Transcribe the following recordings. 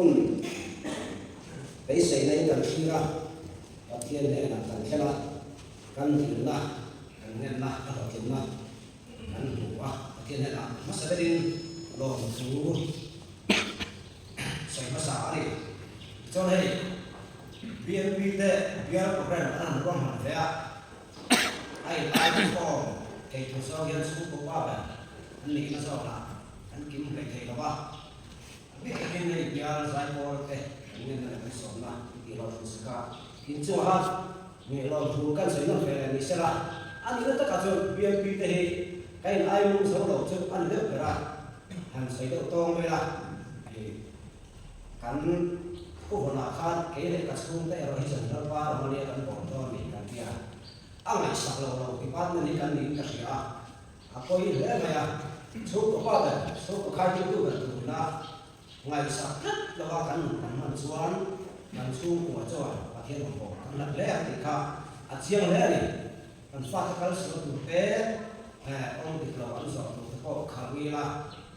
Hun beiseina in kan thlir a, Pathian hnenah kan thlen a, kan dilna, kan ngenna, a hlawhtlinna kan hmu a, Pathian hnenah hmasa berin lawmthu sawi hmasa a ni. Tichuan hei BNP te bial program an han ruahman ve a, a in ai khawm thei tur zawng hian chhungkaw pa ber an nihna zawkah an kim hlei thei lo va. A bik takin hei bial zaipawl te kan ngenna leh kan sawmna i tih hlawh thin sak a, inchungah ngeih thu kan sawi nawn ve leh ni sela, a nihna takah chuan BNP te hi ka in ai lung zo lo chu a ni deuh ber a, han sawi deuh tawng mai a, kan thuvawnah khan kei leh ka chhungte erawh hi chuan Lalpa Romania kan bawm dawn ni kan ti a, a ngaihsak lo lo department hi kan niin ka hria a. A pawi hle mai a, chhungkaw pa ber, chhungkaw khaitirtu ber turina ngaihsak tlat lova kan nun kan hman chuan kan chhungkua chuan Pathian awm kan hlat hle ang tih kha a chiang hle a ni. Kan fate kal sual tur te, awm dik lo an zawh tur te pawh khalh ngila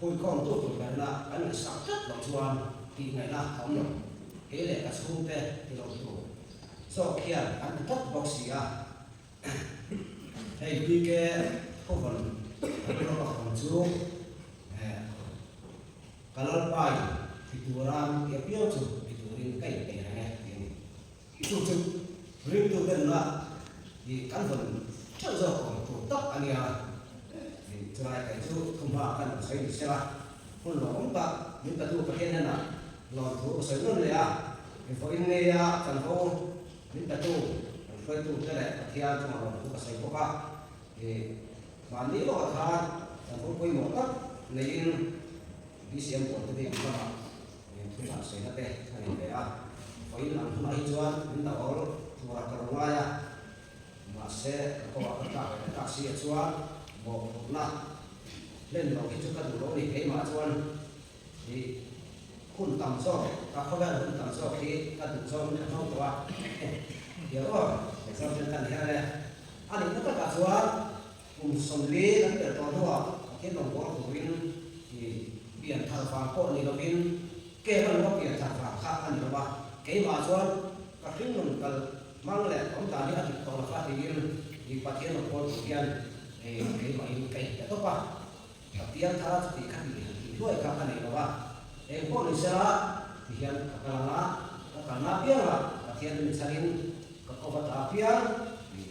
huikhawmtu tur berna kan ngaihsak tlat loh chuan tih ngaihna a awm lo. Kei leh ka chhungte ti lo tur zawk hian an ti tlat bawk si a. Hei BK Thuvawn rilru a hawn chu ka lalpai ti tura min ti apiang chu ti turin ka inpeih reng e tih a ni. Chu chu ringtu denna hi kan vawn theuh zawk awm tur tak a nia. Chulai kei chu thuhma kan sawi ni sela, hun lawmawm tak min tatu Pathian hnenah lawmthu ka sawi nawn leh a, vawiin ngeia chanvo Min petu, kan hruaitu te leh Pathian chungah lawmthu ka sawi bawk a, i mahni lawkah khan kan thu pawimawh tak neiin BCM pawl te bik lamah thu hlan sawina te a nei ve a, vawiin ang hunah hi chuan min la awl tura ka lo ngai a, mahse ka kawngah ka tlak leh tak si ah chuan mawhphurhna hlen loh hi chu ka duh lo a ni keimah chuan. I hun tam zawk, ka khawvel hun tam zawk hi ka duh zawng in ka hmang tawh a, Tiang aw, exam hian ka ni her e. A nihna takah chuan kum 40 kan tel tawh hnuah Pathian rawn bawl turin i pian thar vang pawh ni lovin ke ka lung a pian thar vang kha a ni lo va, keimah chuan ka hringnun kal hmang leh awm dan hi a dik tawh lo va tiin i Pathian rawn bawl tur hian keimahin ka inpe tawp a. Ka piang thar a chuti kha tih han tih hluai kha ka nei lo a, eng pawh ni sela ti hian ka kal ang a, ka kalna apiangah Pathian min chhanin ka ko va ta apiang tih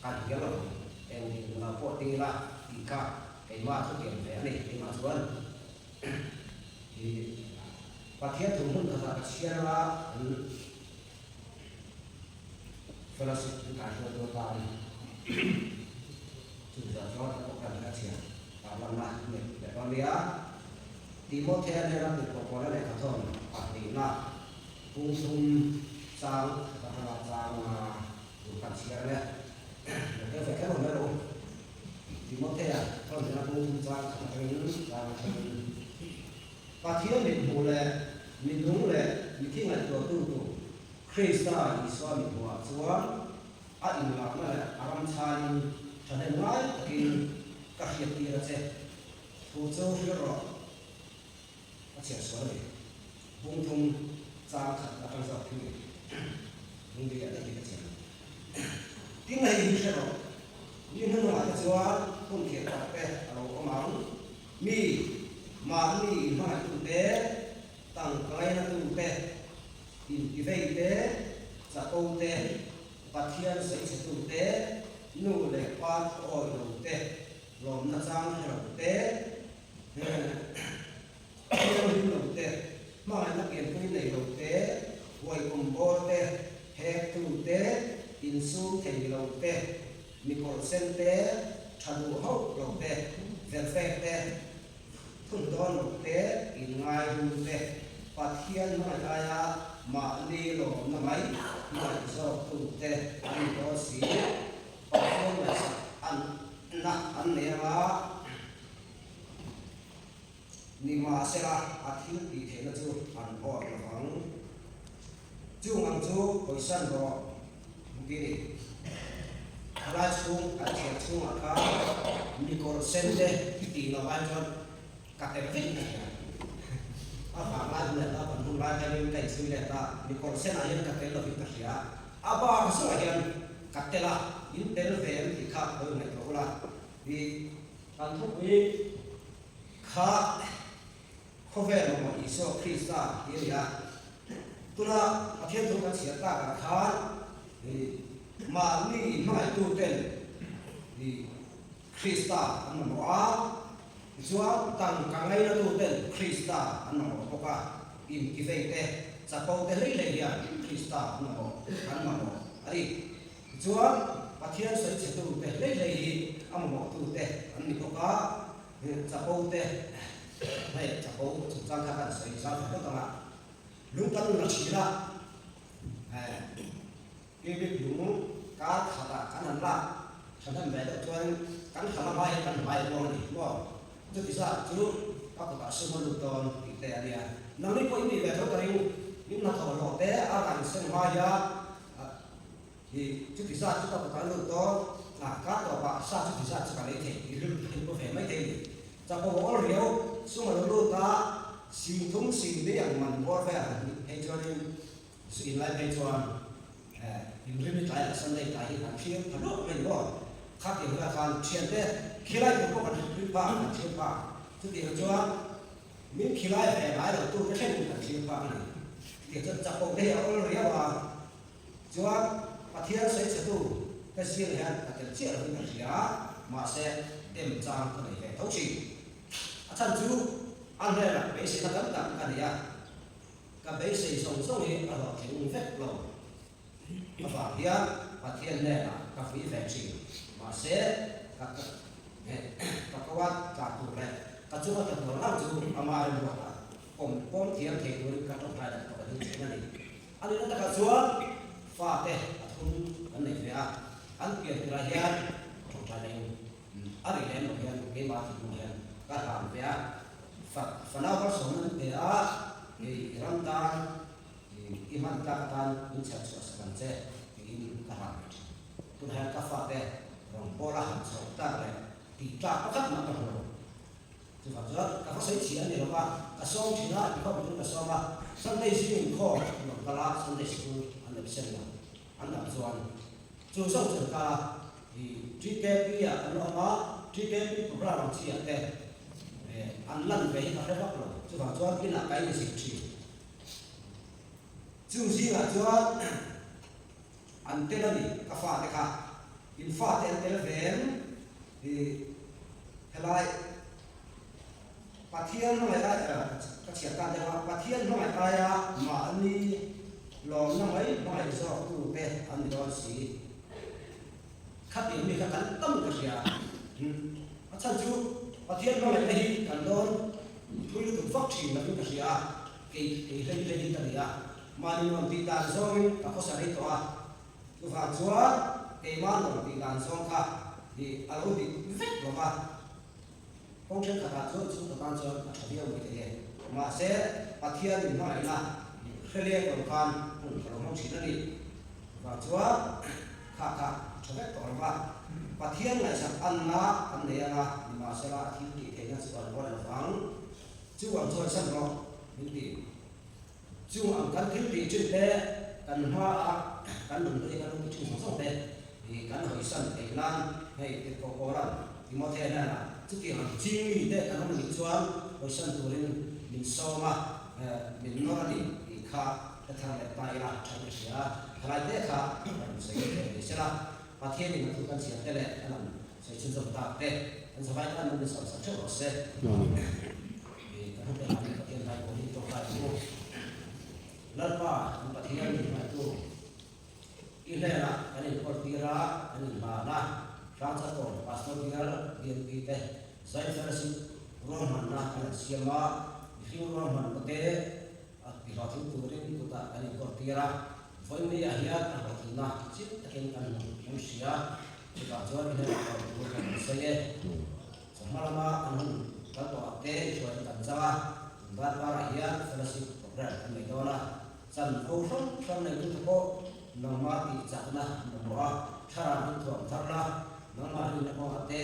ka hnial lo ang, eng dik nunah pawh ding ila tih kha keimah chu tiang ve a ni, keimah chuan i Pathian thu hmun khatah ka chhiar anga an Fellowship an kaihruai dawn ta a ni. Chu zah chuan an pawh kan chhiar tarlanna nei leh dawn nia. Timothea hnena tirhkoh Paula lehkhathawn pahnihna pung thum chang khat atanga chang nga tur kan chhiar ang e. Lo keu ve kher lo mai rawh u. Timothea thawn hnena pung thum chang khat atangin chang atangin Pathian mithmuh leh minung leh mithi ngaihtuahtu tur Krista Isua mithmuhah chuan a inlakna leh a ram chhain thahnem ngai takin ka hriattir a che. Thu chu hrilh rawh. A chhiar sual a ni. Bung thum chang khat atang zawk thil ni. Lungdi ah daih hi ka chhiar lo. Tin hei hi hre rawh. Mi hnuhnungah te chuan hun khirh tak te a lo awm ang. Mi, mahni inhmangaihtute, tangka ngainatute, intiveite, chapote, Pathian sawichhetute, nu leh pa thu awi lote, lawmna chang hre lote, thianghlim lote, hmangaihna pianpui nei lote, huaikum bawrte, hektute, insum thei lote, Mi kawrhsen te, tha duh hauh lo te, verfek te, thun dawn lo te, inngaihlu te, Pathian hmangaih aia mahni lawmna mai hmangaih zawk tu te an ni dawn si. Pathian ngaihsak an na an nei anga nimahsela a thil tih theihna chu an awt lo vang. Chung ang chu hawisan rawh ti ni. Thalai chhung kan chhiar chhungah khan mi kawr sen te tih loh ai chuan ka tel vek mai hian a vang lai hun leh naupang hun lai. hianin ka inchhui let a, mi kawr senah hian ka tel lovin ka hria. A bak zawngah hian ka tel a, in tel ve em tih kha lo inngaihtuah ula. I kan thupui kha khawvel mamawh Isua Krista hi a ni a. Tuna Pathian thu kan chhiar takah khan i mahni inhmangaihtuten i Krista an mamawh a, tichuan tangka ngainatuten Krista an mamawh bawk a, intivei te, chapo te hlei hlei hian Krista an mamawh an mamawh a ni. Tichuan Pathian sawi chhetute hlei hlei hi a mamawhtute an ni bawk a, chapo te hei chapo chungchang kha kan sawi zau ve phawt ang a, lung kan la thin a, Cubic lung kar khatah kan han lak thahnem ve deuh chuan kan hla hma hian kan hmai a buang a ni maw? Chuti zat chu ka kutah sum a lut dawn tih te a nia. Nangni pawh in nih ve tho ka ring, in hnathawh hlawh te a rawn sen hma hian i chuti zat chu ka kutah a lut dawn, a kar tawpah sa chuti zat chu ka lei thei tih rilru takin pu ve mai thei a ni. Chapo awl riau sum a lo lut a, singthum singli ang man bawr vel han nih phei chuanin Zu in lai phei chuan inrim i tlai leh Sunday tlai hi kan thlir pha luah mai ni maw? Kha tih hunah khan thiante khilai tur pawh kan thlir phak, kan thlir phak. Chutiang chuan min khilai ve ngai lo tu te thlengin kan thlir phak a ni. Chutiang chuan chapo te hi a awl riau a, chuan Pathian sawi chhetu te zing hian ka tel chiah lovin ka hria a, mahse dem chang ka nei ve tho thin. A chhan chu a hnenah beiseina tam tak ka nei a. Ka beisei zawng zawng hi a hlawhtling vek lo avang hian Pathian hnenah ka vui ve thin. Mahse, ka ka ko a tla tur leh ka chunga tla tur ang chu ama rilruatah pawm pawm thiam thei turin ka tawngtai leh tawh ding thin a ni. A nihna takah chuan fate a thum kan nei ve a, an pian tirah hian tawngtai leh in a ri lem lo hian keimah thinlung hian ka hlan ve a. Fanau harsawmna an pe a, i ram tan, i hman tlak atan min chher chhuah sak ang che tiin ka hlan ve thin. Tunah hian ka fate rawn pawla han chhoh tlak leh tih tlak pakhat mah ka hmu lo. Chuvang chuan ka va sawi chhi a ni lo va, ka sawm thin a, inkhawm turin ka sawm a, Sunday zing inkhawm an rawn kal a, Sunday sikul an absent lo, an dam chuan chu zawng chu an kal a, I TKP ah an awm a, TKP program ang chi ah te an lan ve hi ka hre vak lo, chuvang chuan inah ka inzir thin. Chung zingah chuan an tel a ni, ka fate kha, in fate an tel ve em? I helai Pathian hmangaih ai ka chhiar tan deuh a, Pathian hmangaih aia mahni lawmna mai hmangaih zawk tute an ni dawn si. Khatiang mi kha kan tam ka hria. A chhan chu Pathian hmangaihna hi kan dawn thui lutuk vak thin lovin ka hria a, kei kei hlei hlei hi ka ni a, mahni nuam tih dan zawngin ka khawsa rei tawh a, chuvang chuan keimah nuam tih dan zawng kha hi a lo dik vek lo va, kawng thenkhatah chuan chhungkaw tan chuan a tha viau mai thei e. Mahse, Pathian in hmangaihna hre leng lo khan hun ka lo hmang thin a ni. Chuvang chuan kha kha a tha vek tawh lo va, Pathian ngaihsak anna an nei anga, nimahsela a thil tih theihna chu an ruat lo vang. Chu ang chuan san rawh min ti. Chung ang kan thil tih thin te, kan hmaah kan nun hlui kan lo ti thin zawng zawng te hi kan hawisan theih nan hei tirhkoh Paula'n Timothea hnenah chutiang ang ching mi te kan awm nih chuan hawisan turin min sawm a, min nawr a ni tih kha ka thar leh ta ila tha ka hria a, thalai te kha rawn sawi ve ni sela, Pathianin a thu kan chhiar te leh a lam sawi chhunzawm tak te kan zavai tan min sawi sak theuh rawh se. Kan hun te hmain Pathian hmai pawh hi tawngtai ang u. Lalpa kan Pathian min hmaitu i hnenah kan inkawl tir a, kan inhlan a, Hrangchatawn Pastor Bial BNP te Zion Fellowship ruahmanna kan han siam a, mihring ruahmanna te a tihlawhtling turin kutah kan inkawl tir a, vawiin ah hian a hlawhtlinna chiang takin kan hmu kan hria, chutah chuan i hnenah tawng tur kan rawn sawi e. Chawhma lama kan hun kal tawh ah te hruaina kan chang a, tun dar parah hian fellowship program kan nei dawn a, chanvo hrang hrang neitute pawh nangmah tih chakna an mamawh a, thlarau hi thuam thar la, nangmah rinna kawngah te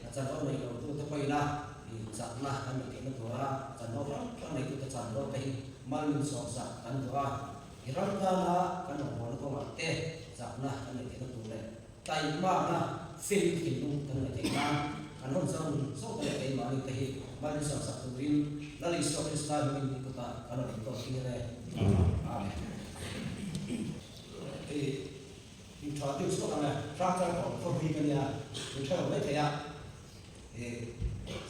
a chanvo nei lotute pawhin a tih chakna kan neih theihna tura chanvo hrang hrang neitute chanvo te hi. Mal min sawmsak kan duh a, i ram tana kan rawngbawlna kawngah te chakna kan neih theihna tur leh taihmakna film thinlung kan neih theih nan kan hawn zawng zawng te leh keimahni te hi mal min sawmsak turin Lal Isua Krista hmingin i kutah kan rawn intawn tir e. Amen. Hei introduce vak ang e, Hrangchal kawng khawpui ka nia, min hre lo maithei a.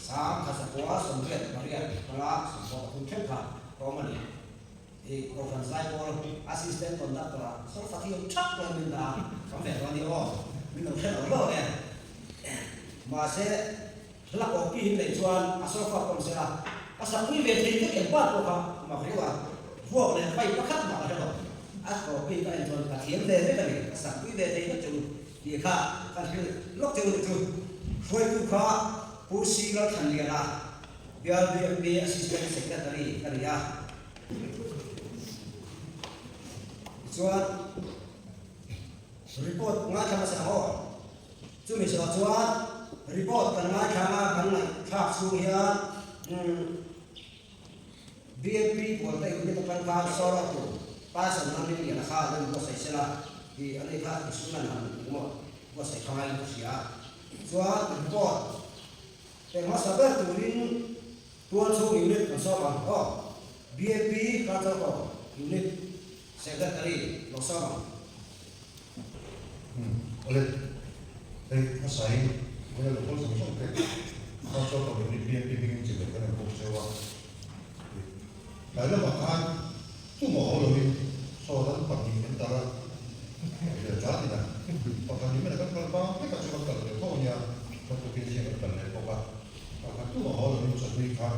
Sang kha zakua 88 5 23 theuh kha ka awm a ni. I Kohhran Zaipawl Assistant Conductor ah solfa thiam thak pawhin min dah a, ka ve dawn i aw, min lo hre lo lo e. Mahse, hla copy hin neih chuan a solfa pawm sela, a sakpui ve thei vek em pa pawh kha mak riau a, vuak leh vai pakhat mah ka hre lo. A copy ka en chuan ka thiam ve vek a ni, ka sakpui ve thei vek chu. Tih kha kan hrilh lawk cheu ni chu. Hruaitu kha Pu Si Lalthlanliana, Bial BMP Assistant Secretary ka ni a. Tichuan, report ngaithla hmasa ang aw. Chumi zawh chuan report kan ngaithla anga kan ngaihthlak chhung hian BMP Bualta unit atang khan sawrah tur Tyson ram in lian a kha a lo inbuatsaih sela tih a ni kha Isunan han engemaw buatsaih kha ngaiin ka hria a. Chuan report pe hmasa ber turin tualchhung unit kan sawm ang aw. BMP Kharchalkaw unit secretary lo sawm ang. Awle, hei hmasain vawi a lo hawl zawng zawng te kha chuan ka unit BMP hmingin chi ber kan rawn bawk cheu a. Tlai lamah khan tumah haw loin saw ran pahnih kan tar a, rial tla tina pakhat ni mena kan kal vang vek a chu kan kal leh tho a nia, kan tukin zing kan kal leh bawk a, pakhat tumah haw loin chawhlui kha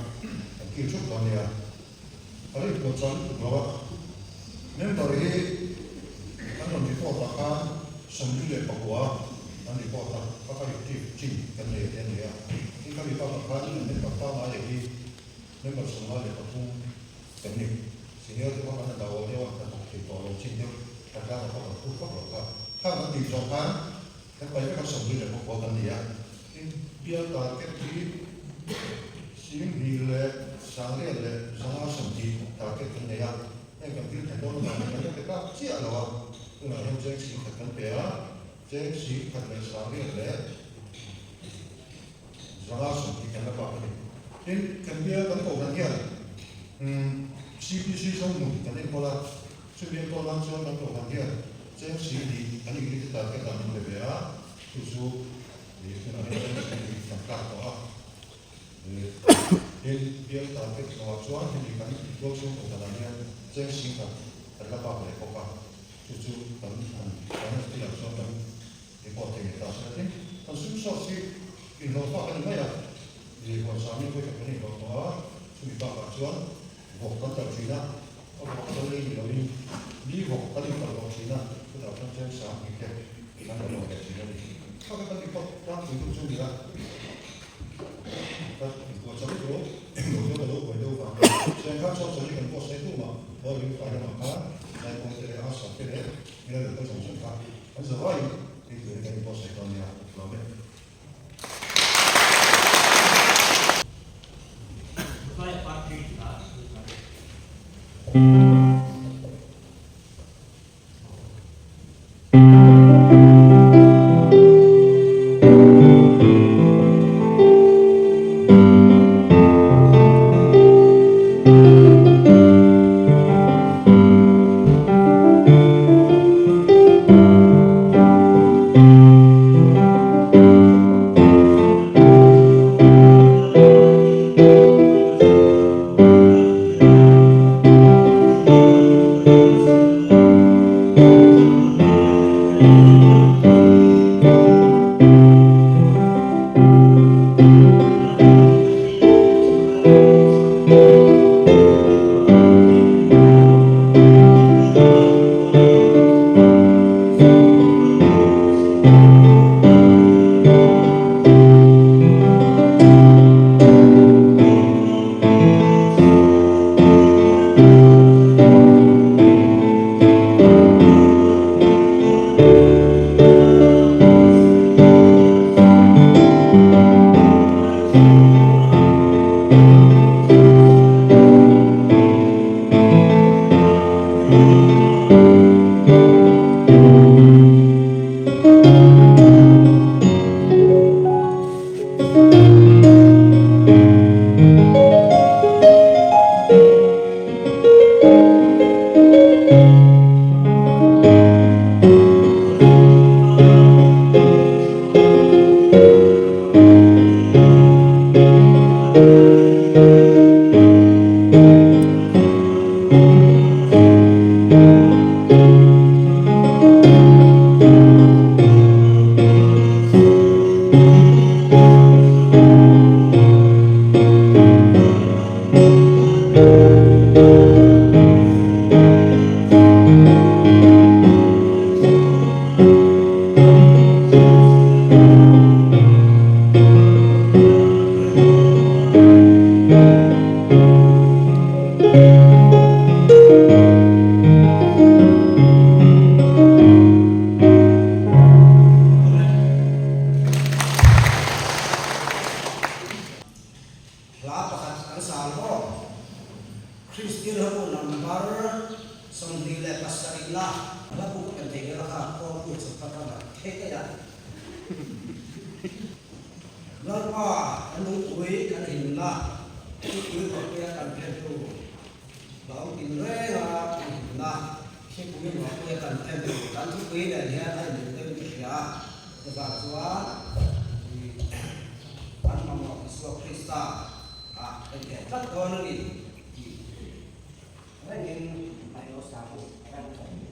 kan kil thup dawn nia. A rin pawh chuan tuk lo a, member hi an rawn report ah khan 49 an report a, kha kha active chin kan nei te a ni a, tin khami bakah khan an member pangngai hi member 53 kan ni, senior te pawh kan han dah awl deuh a, kan thawk thei tawh lo chin deuh, kan tan a pawh kan phur vak lo kha, khang kan tih zawh khan kan pai vek a 29 kan ni a. Tin, bial target hi 2000 leh 1000 leh 520 target kan nei a, heng kan thil thei dawn avangin kan la pe tak chiah lo a, tunah hian cheng 10,000 kan pe a, cheng 10,000 leh 1000 leh 520 kan la bak a ni. Tin, kan bial kan kohhran hian CPC Zohmun kan enkawl a, chumi enkawl nan chuan kan kohhran hian cheng 20,000 kan unit target ah min pe ve a, chu chu Tunah hian cheng 20,000 kan tlak tawh a, tin bial target hnawhah chuan hemi kan tual chhung kohhranah hian cheng 10,000 kan la bak leh bawk a, chu chu kan han finance bill ah chuan kan report thei leh ta a sin. Kan sum source hi inhlawh fak a ni mai a, huan sami vawikhat kan inhlawh tawh a, chumi bakah chuan vawk kan talh thin a, a vawk kal lei ni loin mi vawk kan intalh lawh thin a, chutah chuan cheng 20,000 te kan la lawh leh thin a ni. Kha kha kan report tlangpui duh chu ni a, ka inkuah chak lutuk lo, lo chu ka lo buai deuh vang a, cheng kha chuan chawlh hi kan post thei tum a, aw ring fai lamah khan Naipawng te leh Asa te leh Mila lo kal zawng zawng kha an za vaiin hei turin kan inpost thei dawn nia, lawm e. Hla pakhat kan sa ang aw. Kristian hla bu number 27 na hla bu ka pen thei vel a kha kawltu chu ka ka dah thei daih a. Lalpa kan lungpui kan himna thupui ruahpuia kan phentu hlauhawm tinreng a kan himna thupui ruahpuia kan phentu kan thupui nen hian a inmil deuhin ka hria a, chuvang chuan kan mamawh Isua Krista ah kan intheh tlat dawn a ni tih rengin a ilo sa bawk a ni.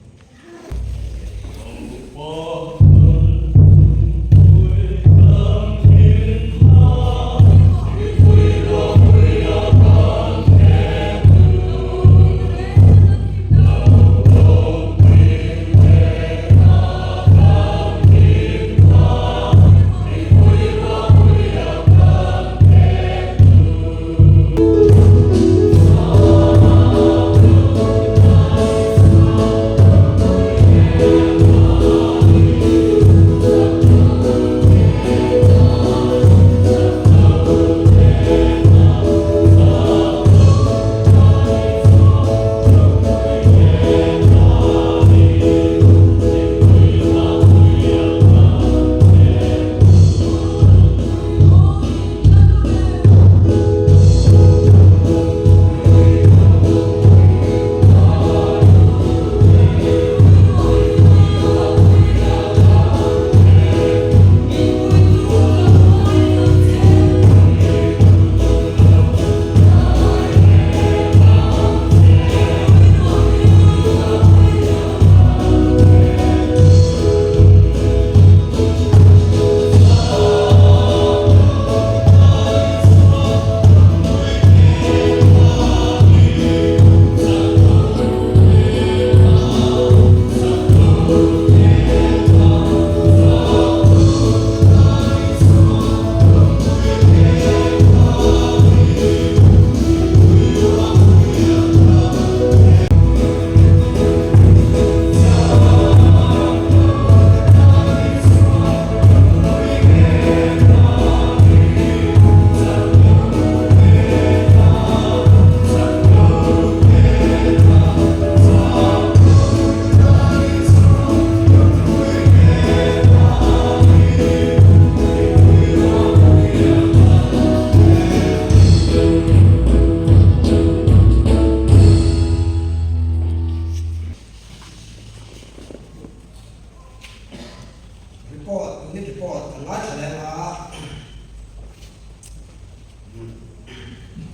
Report, unit report kan ngaithla leng a,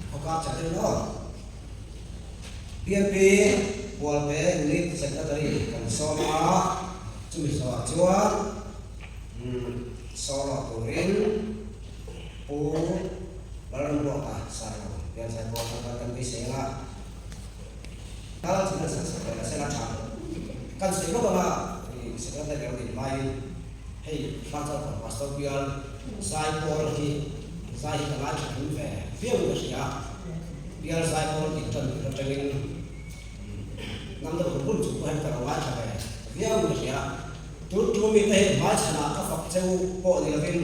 khawkar chat deuh aw. PNP Pualte Unit Secretary kan sawm a, chumi zawhah chuan solo turin Pu Lalrambuaka Saro Pianzai Pawl kan kal kan beisei ang a. Kal chu kan sak sak leh sela tha kan sawi lawk anga i secretary lo din laiin hei Hranchal Kawr Pastor bial zai pawl hi zai hi ka ngai tha hlim ve viau in ka hria bial zai pawl tih tan tur atangin hnam deuh hun hun chung pawh hian ka lo ngai tha ve viau in ka hria tun tu mi te hi hmaichhanah ka fak cheu pawh ni lovin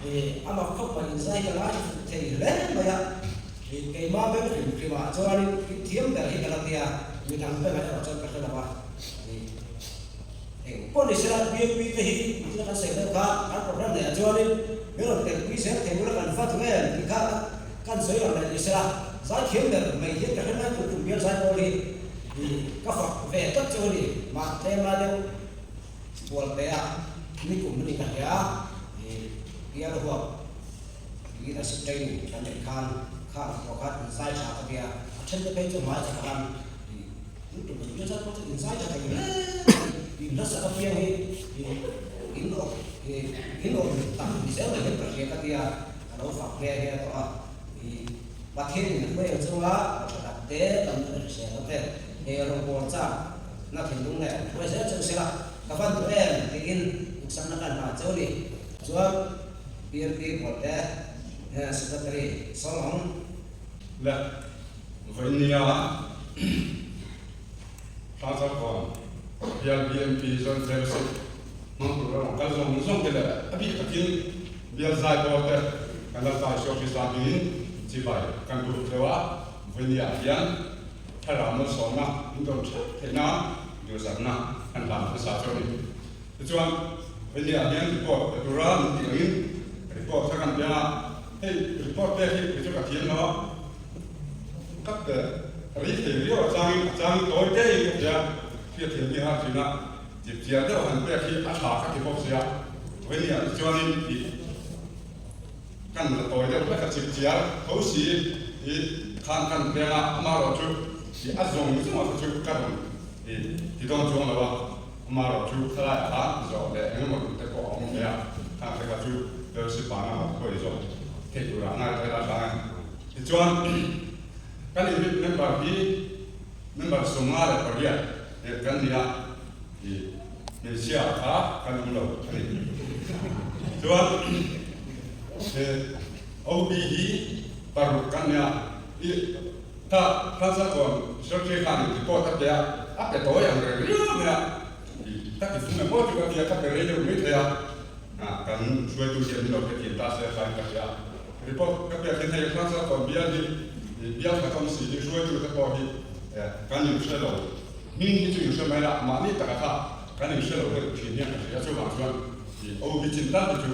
i a mak khawp mai in zai hi ka ngai tha thei hle mai a. Keimah beng hrim hrimah chuanin in thiam ber hi ka la tia, midang bengah erawh chuan ka hre lo a. Eng pawh ni sela BMP te hi thil kan sawi deuh kha kan program neihah chuanin min rawn telpui zel thei ula kan va duh em tih kha kan sawi lang leh ni sela zaithiam ber mai hian ka hre mai tur tum bial zai pawl hi ka fak ve tlat chu a ni. Mah tlem lai deuh Pualte ah nikum a ni ka hria bial huap. Leadership training kan neih khan khang pawh khan inzai tha ka tia, a then te phei chu hmai tha khan lutuk in zat pawh chu inzai tha thei hle mai, in hlasak apiang hi in awk in awm tak ni zel mai hian ka hria ka tia, ka lo fak nghe nghe tawh a, Pathian in a hruai ang chunga tha tak te tam tak hrisel na te he rawngbawl chak na thinlung leh hruai zel cheu sela ka van duh em tiin duhsakna ka hna cheu a ni. Chuan PMP Pualte Secretary Sawm ang. Le. Vawinia Tlangzarkawn bial BMP Joint Fellowship hmang tur a rawn kal zawng zawng te leh a bik takin bial zaipawl te kan Lalpa Isua Krista hmingin chibai kan buk tleu a, vawinia hian thlarau malsawmna min tawn theuh theih nan duhsakna kan hlan hmasa chu a ni. Tichuan, vawinia hian report pe tura min tih angin report kha kan piang a, hei report pek hi kei chu ka thiam lo a, Ka pe rei thei viau a changin a changin tawi te in ka hria, hriat thiam hi a har thin a, chip chiar deuh han pek hi a tha ka ti bawk sia, Vawini-ah te chuanin ih kan la tawi deuh hlek a chip chiar tho si ih khan kan peng a, amaherawh chu ih a zawng zawng a kha chu ka rawn ih ti dawn chuang lo a, amaherawh chu thlalai ah khan zawh leh eng emaw duh te pawh a awm thei a, khang te kha chu Fellowship ah nangmah pawh i zawh theih turah ngai ta ila tlang e. Tichuan, kan unit member hi member 58 kan ni a, ih hmeichhia kha kan awm lo a ni. Chuan, OB hi paruk kan ni a, ih ta Fransa chuan Secretary khan report a pe a, a pe tawi ang reng riau mai a, ih ka ti fum emaw chu ka ti a, ka pe rei deuh mai thei a, kan hruaitu hian min lo hrethiam ta se hlain ka hria a. Report ka pek hian hei Fransa chuan bial hi bial khat awm si hi hruaitu te pawh hi kan inhre lo. Hming hi chu inhre mai la, mahni taka kha kan inhre lo deuh thin hian ka hria. Chuvang chuan OB chin tal hi chu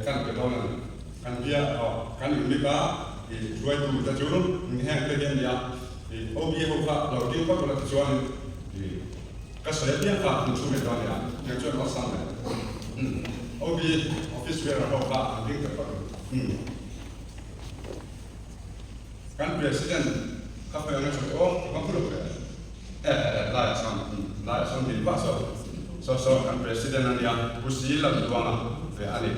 kan pe dawn a ni. Kan bial kan inmik a, hruaitu te chu heng te hi a ni a, OB ho kha lo ding vak ula tichuanin ka sawi apiang kha an thu ve dawn a ni a, heng chuan awlsam leh OB office bearer ho kha an ding ta phawt ang. Kan President kha pawh eng a tha tawh ka va hmu lo ve. E e e laiah sawn laiah sawn ding vah saw saw saw kan President a nia Pu Si Lalduanga ve a ni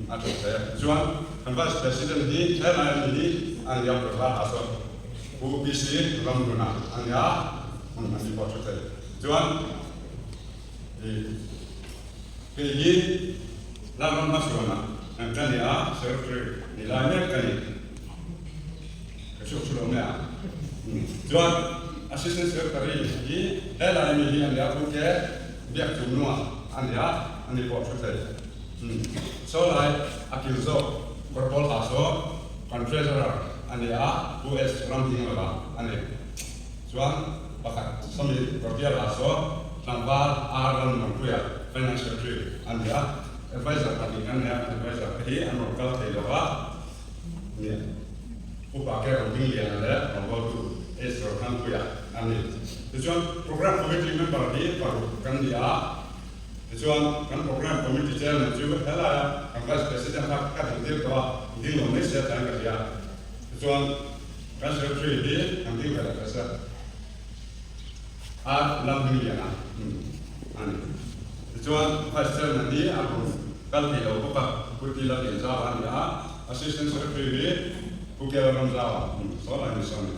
a tha hle. Chuan kan Vice President hi helai a ni hi a nia Prabha ha saw Pu PC Ramhluna a nia a ni pawh tha thei. Chuan Kei hi Lalram hmachhuanah ka ni a, Secretary ni lai mek ka ni. Ka hriat thu lo mai a. Chuan Assistant Secretary hi helai mi hi a ni a, Pu Ke Biak Chung Nunga a ni a, a ni pawh thu thei. Saw lai a kil zawk kawr pawl ha saw kan Treasurer a ni a, Pu S Ramdinglova a ni. Chuan pakhat sawmi Gabriel ah saw tlangval R Lalmuanpuia Finance Secretary a ni a, Adviser pahnih kan nei a, Adviser te hi an rawn kal thei lo va, ni Upa Ke Rawdingliana leh rawngbawltu H Rothangpuia a ni. Tichuan Programme Committee member hi paruk kan ni a, tichuan kan Programme Committee Chairman chu helaia kan Vice President kha ka ding tir tawh a, ding lo mai se tlai ka hria. Tichuan Kan secretary hi an ding ve lo teh se a lam hming lian a a ni. Tichuan Vice Chairman hi a rawn kal thei lo bawk a, Pu Ti Lallianzau a ni a, Assistant Secretary hi Pu Kel Ramzau saw lai ni saw a ni.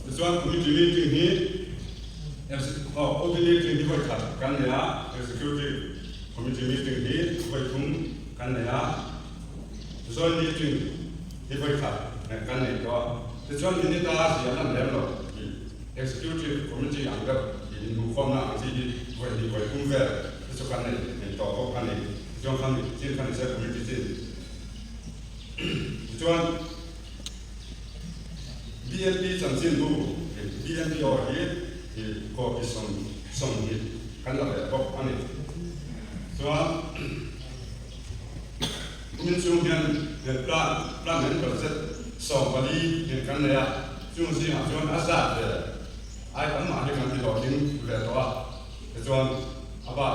Tichuan Committee meeting hi OB meeting hi vawi khat kan nei a, Executive Committee meeting hi vawi thum kan nei a. Joint meeting hi vawi khat kan nei tawh a, tichuan minute a ziah lan lem lo tih Executive Committee ang deuh tih inhmuhkhawmna ang chi hi vawi hnih vawi thum vel te chu kan nei nei tawh bawk a ni. Tichuan khan chin khan nise committee chin tichuan BNP chanchinbu BNPO hi copy 20 kan la ve bawk a ni. Chuan. Kumin chung hian plan plan an budget 14 nghet kan nei a, chung zingah chuan a zat ve ai tam mah hi kan ti hlawhtling ve tawh a, tichuan a bak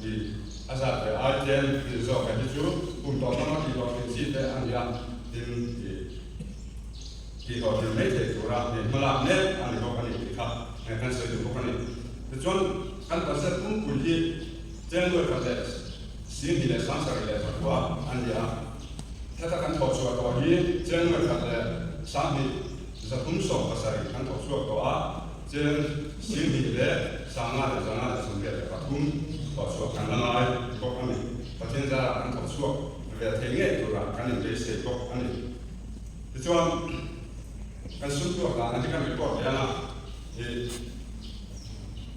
ti a zat ve ai tlem rin zawk hi chu kum tawh lama tih hlawhtlin chi te a ni a, tin ti tih hlawhtlin mai theih tura hei hmalak mek a ni bawk a ni tih kha kan sawi duh bawk a ni. Tichuan kan budget pumpui hi January khat leh 2079 a ni a, heta kan thawh chhuah tawh hi January khat leh 1317 kan thawh chhuak tawh a, Jan 2583 thawh chhuah kan la ngai bawk a ni. Pathian zarah kan thawh chhuak ve thei ngei turah kan inbeisei bawk a ni. Tichuan. Kan sum tuak dan hi kan report leh ang a, ih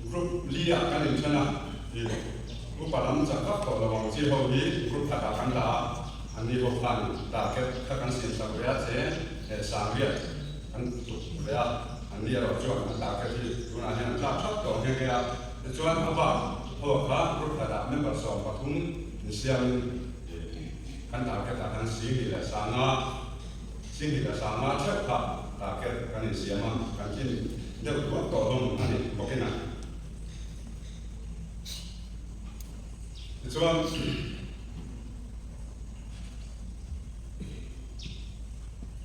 group li ah kan inthen a, ih upa lam chak vak tawh lo ang chi ho hi group khat ah kan la a, an ni ho khan target kha kan siam sak ve a che leh sangriat kan tuk ve a, an ni erawh chuan an target hi tunah hian an tlak thap tawh nghe nghe a, tichuan a bak ho kha group khat ah member 13 insiamin ih kan target ah khan singli leh sanga Singhi leh Sanga theuh kha target kan insiam a, kan tlin deuh duak tawh hlawm a ni bawkin a. Tichuan,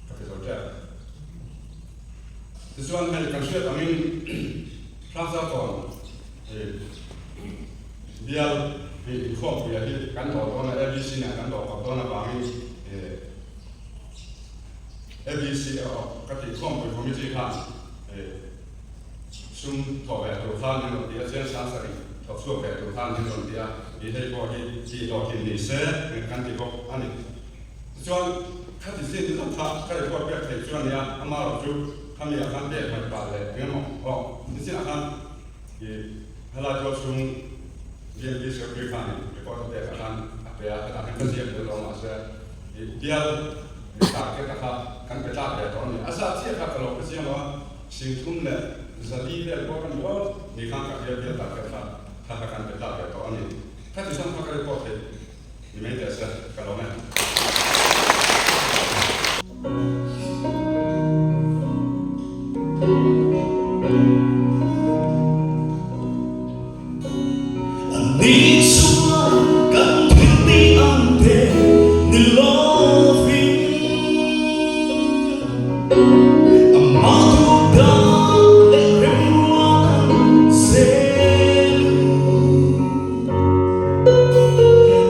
ka ti zo tep. Tichuan hei kan hriat angin Hrangzarkawn bial inkhawmpuia hi kan dawh dawn a, ABC nen kan dawh kawp dawn avangin ABC erawh ka tih khawmpui committee khan sum thawh ve tur khan min rawn ti a, chiang sang sarih thawk chhuak ve tur khan min rawn ti a, tih hei pawh hi tih hlawhtlin ni se kan ti bawk a ni. Tichuan khati zin lam kha ka report pek theih chu a nia, amaherawh chu khami ah khan pek hmaih pah leh eng emaw aw nichinah khan ih helai tual chhung BNP secretary khanin report a pek ah khan a pe a, hetah hian ka ziak tel lo mahse Bial target a kha kan pe tlak ve tawh a ni. A zat chiah kha ka lo hre chiang lo a, 3400 vel pawh ka ni aw ni khan ka hria bial target kha kha kha kan pe tlak ve tawh a ni. Khati zawng kha ka report thei ni mai teh se ka lawm e. Ni chuan kan thil tih ang te ni lovin amah duh dan leh remruat ang zel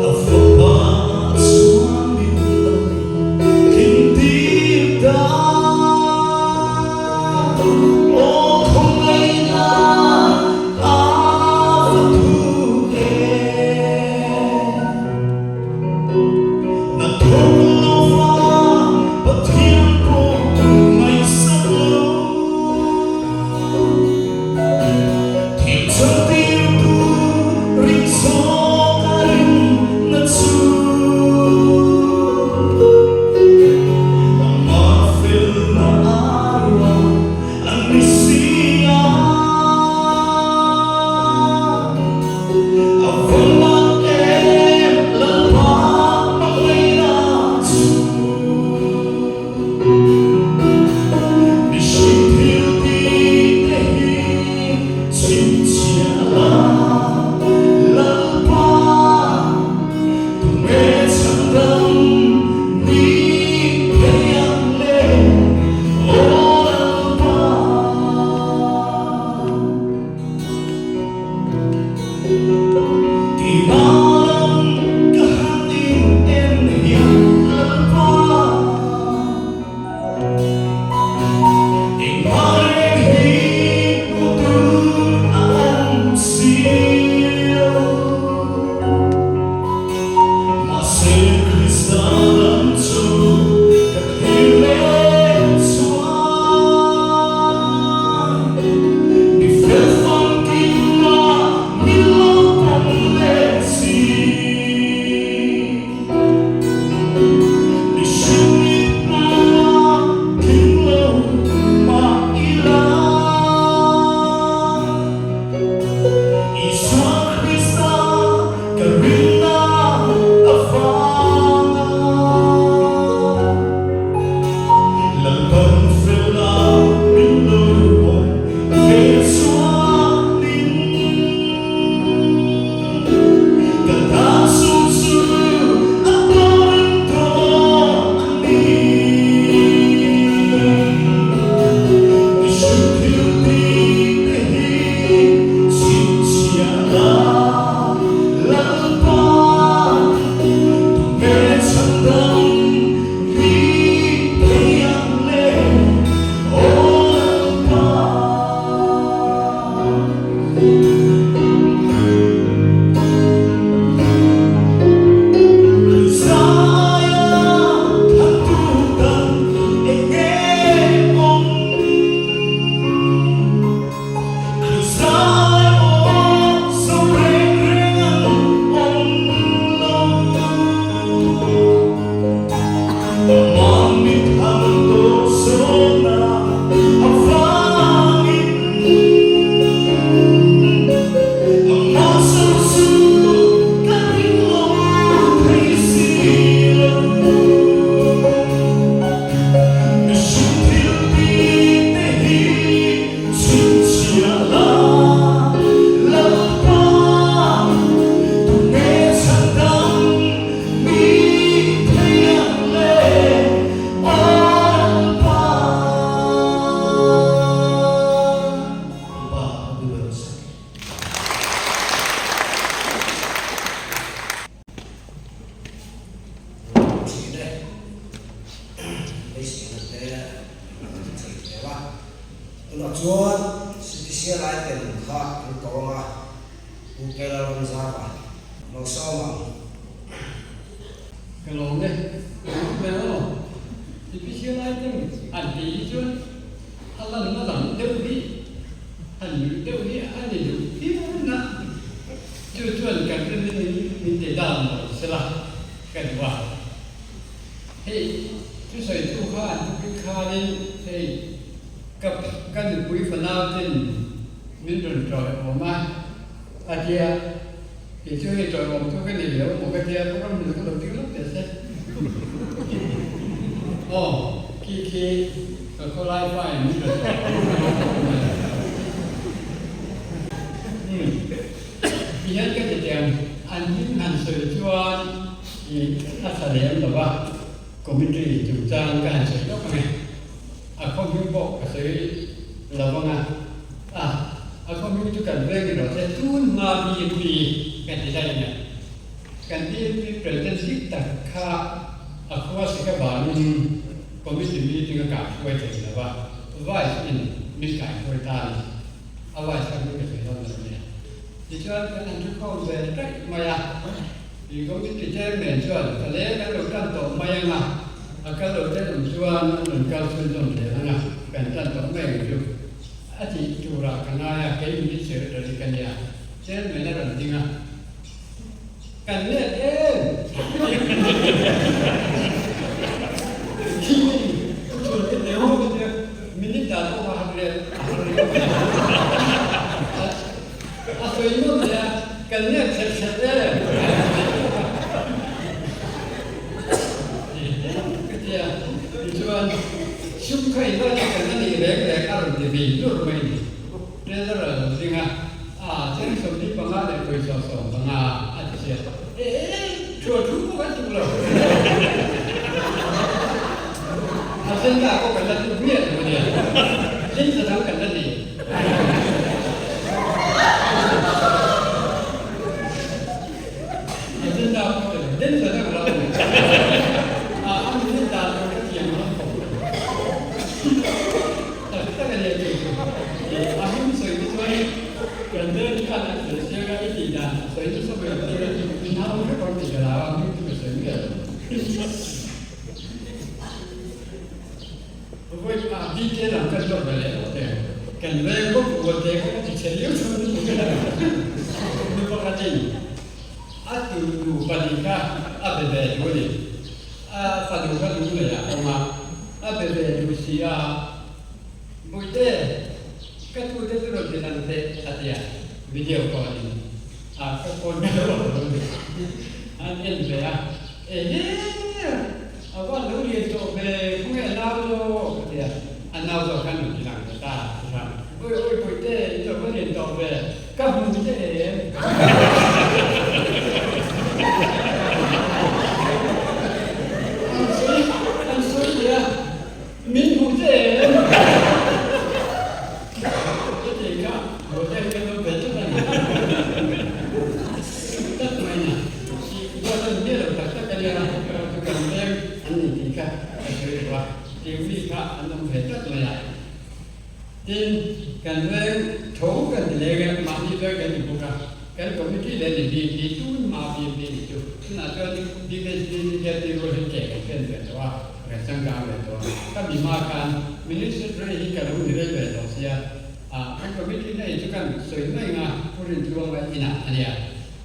a fapa chuan min lo thintir ta. Aw khawngaih. Special item kha an ko ang a, Pu Kelalrawnzava lo sawm ang. Ka lawm e, ka lawm hmel aw. Special item an tih hi chuan a lanna dang deuh hi han nuih deuh hi a ni duh phian a, chu chuan kan rin in min ti dan lo sela ka duh a. Hei thusawitu kha an thupik khanin hei ka ka nupui fanau ten min rawn tawiawm a, a tia kei chu hei tawiawm chu ka nei lo maw ka tia program hmun ka lo ding lawk teh se. Aw khi khi ka khawlai pa in min rawn tawiawm a. Umm tihian ka ti teh ang an hming han sawi chuan I a tha lem lo a, committee chungchang ka han sawi lawk ang e. A khaw hming pawh ka sawi lo ang a, a a khaw hming chu kan veng erawh se tun hma BMP kan ti daih nia. Kan BMP president dik tak kha a khua sik avangin committee meeting a kaihruai thei lo a, vice in min kaihruai ta a ni. A vice kha hming ka sawi dawn lo nia. Tichuan kan han thukhawm ve daih mai a. Committee chairman chuan ka leng kan lo tan tawh mai ang a, a kal lo ten awm chuan an rawn kal chhunzawm zel ang a, kan tan tawh mai ang chu a tih turah ka ngai a, kei min secretary ka nia, chairman a rawn ding a, kan let em? Tiin chhun te teh ho te chu minute dan pawh kha han rel a har riau mai a. A sawi nawm leh a, kan nep hrep hrep em? Ka ti a, tichuan sum kha in lawina kan la nih reng reng a rawn ti ve dur mai ni. Treasurer a lo ding a, a cheng 25 leh pawisa 15 a ti sia. E e, thua thu pawh kan tuk lo. A senda pawh kan la tuk miah lo a nia, hlimsa dang kan la nei. Detail ang kan zawh ve leh lo teh. Kan veng bawk rual te kha ka ti chhe liau chhun lutuk a. Nu pakhatin a tu nu pahnih kha a be ve duh a ni. A fanu kha lung lei ah a awm a, a be ve duh si a, Bawihte, ka tu te chu rawn ti lang teh a ti a, video call in a ka phone ka lo awm lo a ni. An en ve a, Ehe! A va lo lian tawh ve, khawnge a nau zawk? a ti a, a nau zawk khan rawn ti lang ta ta a ti hram. Awi awi Bawihte, i lo va lian tawh ve, ka hmu che em? An sawi an sawi leh a, min hmu che em? Ka ti kha, Bawihte hi kan lo ve tlat a ni. Tlat mai na. Buatan miah lo tak tak a nia, chu kan veng an ni tih kha ka sawi lo a, tiu mi kha an awm ve tlat mai a. Tin, kan veng tho kan ti leng e, mahni veng kan ni bawk a, kan committee leh ni bik hi tun hma bik bik ni chu, tunah chuan BKC ni hian ti rual hi ke kan pen ve tawh a, kan changkang ve tawh a. Ka mi hma khan Minister hi ka lo ni rei ve tawh sia, kan committee na in chu kan sawi mai ang a, Pu Rintluanga inah a nia.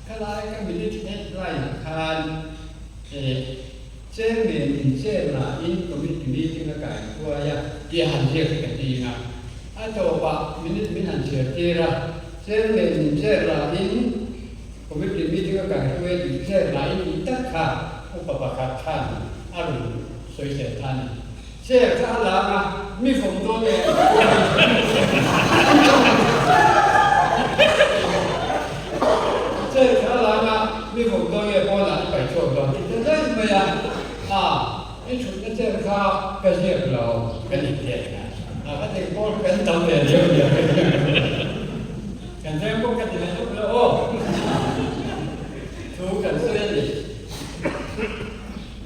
Khalai ka minute headline ah khan Chairman in chair la in committee meeting a kai hruai a tih a han ziak hi ka ti ang a. A tawpah minute min han chhiar tir a, Chairman in chair la in committee meeting a kai hruai a tih chair la in tih tak kha upa pakhat khan a rawn sawi sel ta a ni. Chair kha a lang a, mi vawm dawn e. Chair kha a lang a, mi vawm dawn e pawnah i paih chhuak dawn tih ta daih mai a, a i thutna chair kha ka ziak lo ka ni teh a, ka ti pawn kan tam ve riau riau ka ti kan veng pawh ka ti leh lawk lo aw thu kan sawi a ni.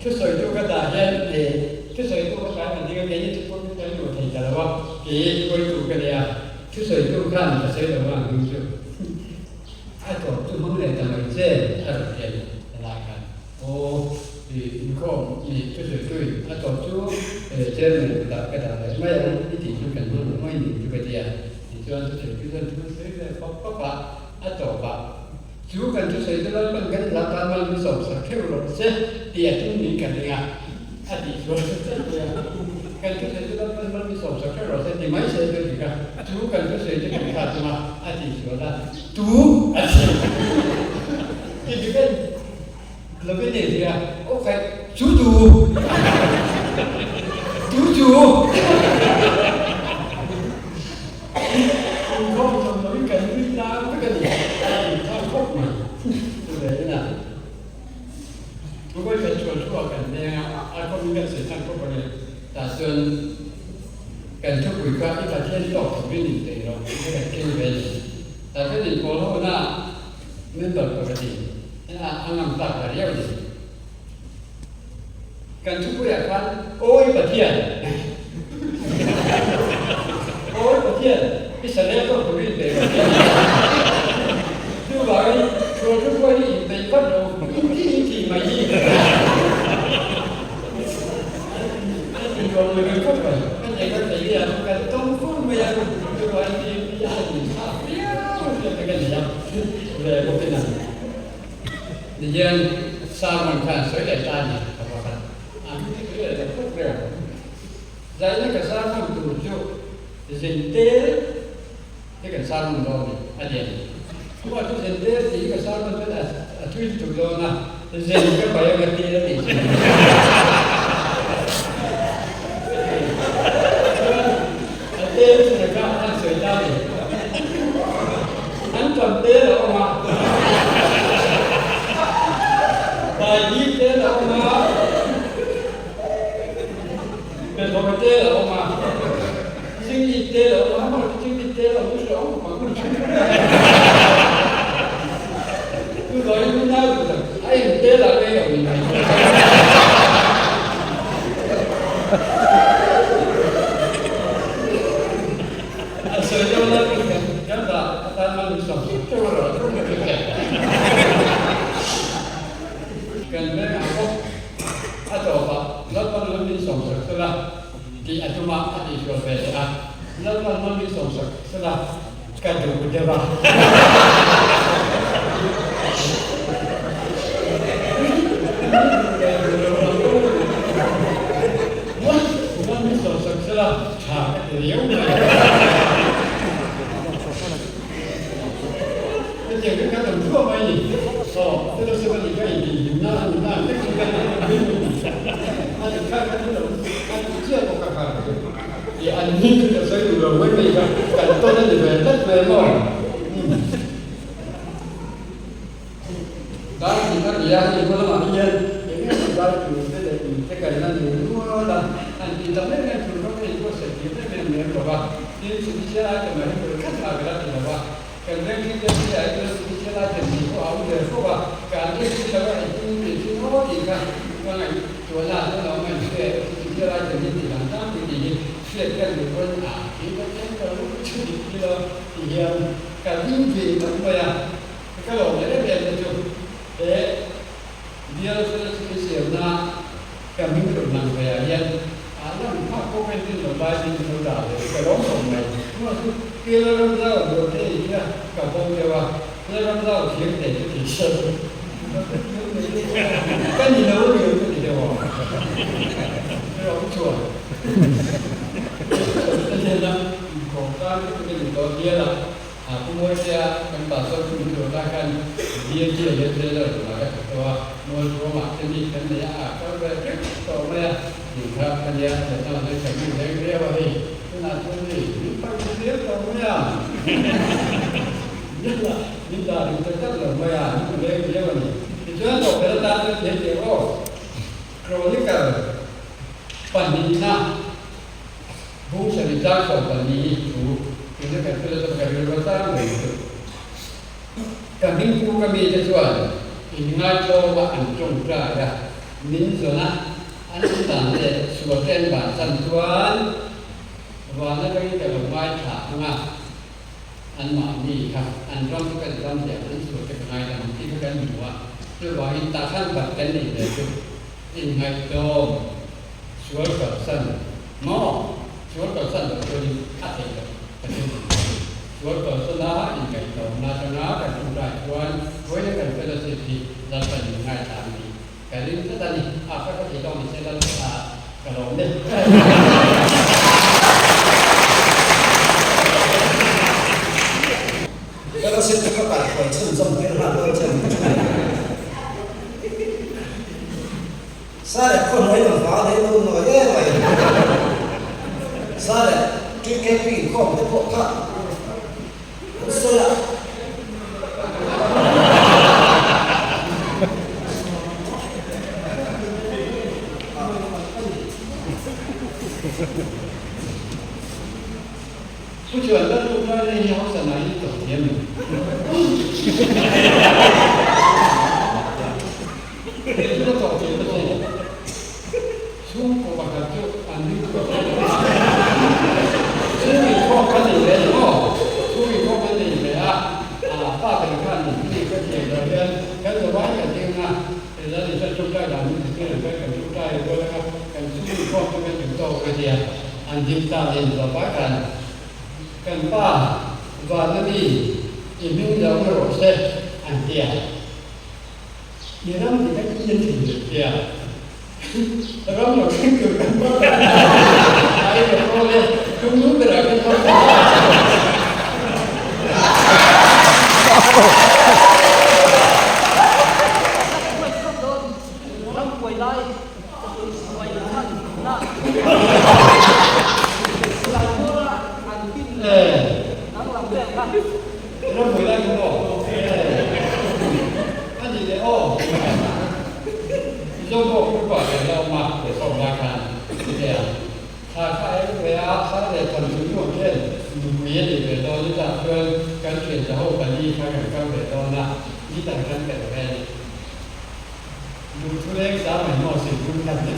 Thusawitu ka dah hian e thusawitu ka tlai man ding a, keini chu pawh kan luh thei ta lo a, kei hruaitu ka nia, thusawitu. tu khan ka sawi lo ang hming chu a tawp chu hmang leh ta mai che a rawn ti a ni helai khan. Aw i inkhawm i thusawi tui a tawp chu chairman kutah ka dah leh mai ang i tih chu kan hmang leh mai ni chu ka ti a. Tichuan thusawi tu chuan thu sawi ve fap fap a, a tawpah chu kan thusawi chu Lalpan kan hla tan mal min sawmsak theuh rawh se tih a tum niin ka ring a, a tih chuan kan thusawi chu Lalpan mal min sawmsak theuh rawh se ti mai se chu ti kha chu kan thusawi chu kan hla tum a, a tih sual a, tu a ti. Ti dik a. Lovin nei zia aw khaih chu tu tu chu inkhawm chawm lovin kan nui tlang vek a ni a inkhawm khawp mai chu ve in a Thukawi kan chhuan thu ah kan leng a a khawmin kan sawi chhan khawp a ni tah chuan kan thupui kha i Pathian tawk turin inpeih loh tih kha kan keng ve a ni tah chuan inpawl ho na Member pakhatin a a ngam tak ta riau ni. Kan thupuiah khan Awi Pathian! Awi Pathian! I salel tawk turin inpeih rawh tih a ni. Chuvangin sual thupuai hi inpeih vat lo, inthi inthi mai hi. A ti nuam mai kan khawp mai. Kan ei kan ei a, kan tawng fur mai a, chuvangin ti a han inthlah viau hian ka nei a. Ve bawkin a ni hian sermon khan sawi leh ta a ni ka pakhat a hming chu tui leh ta khawp reng. Zaina ka sermon tur chu zin tel hi kan sermon dawn ni a ti a ni. Chuvang chu zin tel tih hi ka sermon chuan a thui lutuk dawn a, zin ka pai anga tel a tih chin. Chuan a tel chu na kha an sawi ta a ni. An tam tel a awm a, Daidi tel a awm a, Pehlawr tel a awm a, Chingit tel a awm a, hmar chu Chingit tel a awm chu hre awm khawp ang. Chu zawin hun nau duh tak a eng tel ah ngei awm in mai chu. A sawi deuh lai pawh hian kan dah atan man min sawm hrep hrep erawh chu ka hre thei. Kan vengah pawh a tawpah Lalpan man min sawm sak sela tih a tum a, a tihsual ve leh a. Lalpan man min sawm sak sela ka duh deuh a. Man min sawm sak sela Tha ka ti riau mai. Hetiang hi ka dam thuah mai ni. Aw, fellowship a nih kha intihhlimna a ni na ang vek chu ka ni. A nih kha ka ti lo, a ti chiah pawh ka khar chu. I an hming chu ka sawi duh lo mai mai kha, kan tawn a ni ve tlat mai maw? Dar tih a ni a, hei hma lamah hian eng emaw dar tur te leh in te kan la nei nual a, han tih tak em em tur kha ka inbuatsaih tir em em lem lo va, tin special item ah hi vawi khat mah ka la ti lo va, kan ranking te hi ah hian special item tih pawh a awm ve fo a, ka an en si lo a, engtin tih chu maw tih kha ka ngaihtuahna ah chuan a awm a, engse special item hi tih dan tlangpui tih hi hriat ka duh pawn a tih ka tlem ka lu chu dik ti lo ti hian ka ring ve tak mai a. Ka lawm leh em em te chu he bial fellowship i siamna ka hming rawn lang ve ah hian a lan phak pawh ka inrin lo lai min lo dah ve chu ka lawm khawp mai. Chuvang chu Kela ram zau rual te ei hi a ka pawm deuh a, Lalram zau thiam thei chu ti se ka ni lo a ni lo chu ti deuh aw. Rawng chuan ka hnena inkhawm tan chu ka ni tawh bial a. A pu Mawltea kan pastor chu min dawr lai khan BMT ah hian trailer lamah ka thawk tawh a, Mualtuamah te mi kan nei a, a kal ve vek tawh mai a, tih kha ka nia, Vietnam ah chuan kan mi leng viau a hei, tunah chuan hei min paih ta zel tawh mai a, min dah duh ta tlat lo mai a, min leng viau a ni. Tichuan tawhphelh atan chuan thei teh aw, Chronicle pahnihna. Bung sarih tlang sawm pahnih hi thu tuna kan hrilh atang ka rilru atang ngei chu. Ka hmingpu ka mite chuan inngaithlawma an tawngtai a, min zawn a, an dan leh sual te an bansan chuan van atangin ka lo ngaithla ang a. Anmahni kha an ram chu kan ram leh an sual te ka ngaidam ang tih kha kan hmu a, chuvangin tahhran bat kan nih ve chu inngaihtlawm sual kalsan maw? Sual kalsan loh chuanin a theih loh ka thil tih chu. Sual kalsan a inngaihtlawmna atanga kan ṭawngṭai chuan vawiin kan fellowship hi Lalpan min ngaithla ang tih ka ring tlat a ni. A ka ka ti tawng ni se Lal ka lawm e. Fellowship chu ka kaihhruai chhunzawm tir nghal dawn che ang chu. Sare khaw hnuai lam vang leh lo nawi em mai. Sare TKP inkhawm te pawh kha an sawi a. Pu chuan la lut lai na hi hausa nai in tawh thiam em? Kei chu ka tawh thiam a sin. Chhungkaw pakhat chu an ring chhuak daih lo a. Chhung inkhawm ka nei ve ni maw? Chhung inkhawm kan nei ve a, pa ber khan mi ka thiam loh hian kan zavai kan ding a, Lal Isua ṭawngṭai dan min zirtir ang khan kan ṭawngṭai rual anga kan chhung inkhawm chu kan duh tawk ka tia. An dim ta in zavai khan kan pa vanna mi i hming lo na rawh se an tia. I ram ti kan i a thin leh tia. Ram lo thleng tur kan hmang ta a, i lo kawl e, tum lu berah kan hmang ta a. Ram buai lai kha maw? A nih leh aw. Mizo pawh Pupa kan la awm a, he sawm lai khan chutia thla kha a eng ve a, thla leh than chu nuam hian nupui a nih ve dawn ni tak chuan kan thian za ho pali kha kan kal ve dawn a, ni tan khan kan ve a ni. Duhthu leng sa mai maw silhmun khan ni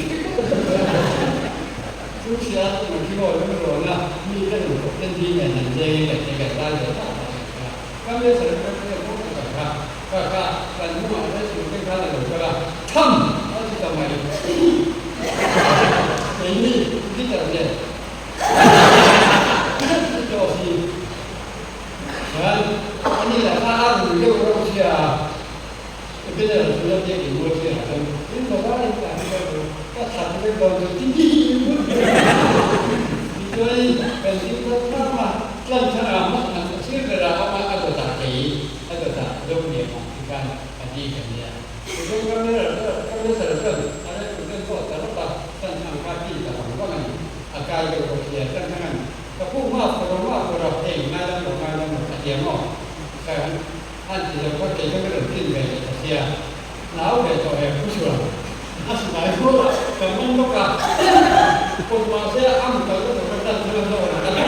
Chu hria chu na khi aw lung rawn a, mi te rawn kawp ten ding nen an cheng in kan che kan zai ve tak tak ang kha. Kam le sawi kan che bawk chu kan kha kha kha kan hnungah te chu te khan a lo kal a, tham a ti ta mai. Keini guitar nen ti tawh si chuan ani lah kha a rui deuh reuh sia a. Ebenezer chu la biak in mual chhiar ah chuan in baba in tah hi ka duh, ka that vek dawn chu ti ti in hmun ve a. Tichuan kan ding tlat thlak a, tlan thar ah hmang an sir ber ah awm a, a dawtah kei a dawtah zo hniam ah ti khan a ding a nia. Tichuan Kamesar chuan a rel tur ten pawh ta rawp a, tlan thang kha ti ta vang vang a ni. A kai deuh bawk sia, tlan thang an ka pu hma fawr a hma fawr a, hei ngaidam lo ngaidam lo a ti a maw? An ti lo kha kei ka rawn tlin ve leh ta sia, nau ve tawh em pu chuan a silai rual a ka man bawk a, kawt mahse a am kal ka tawk a tan thil a zawn a ka ti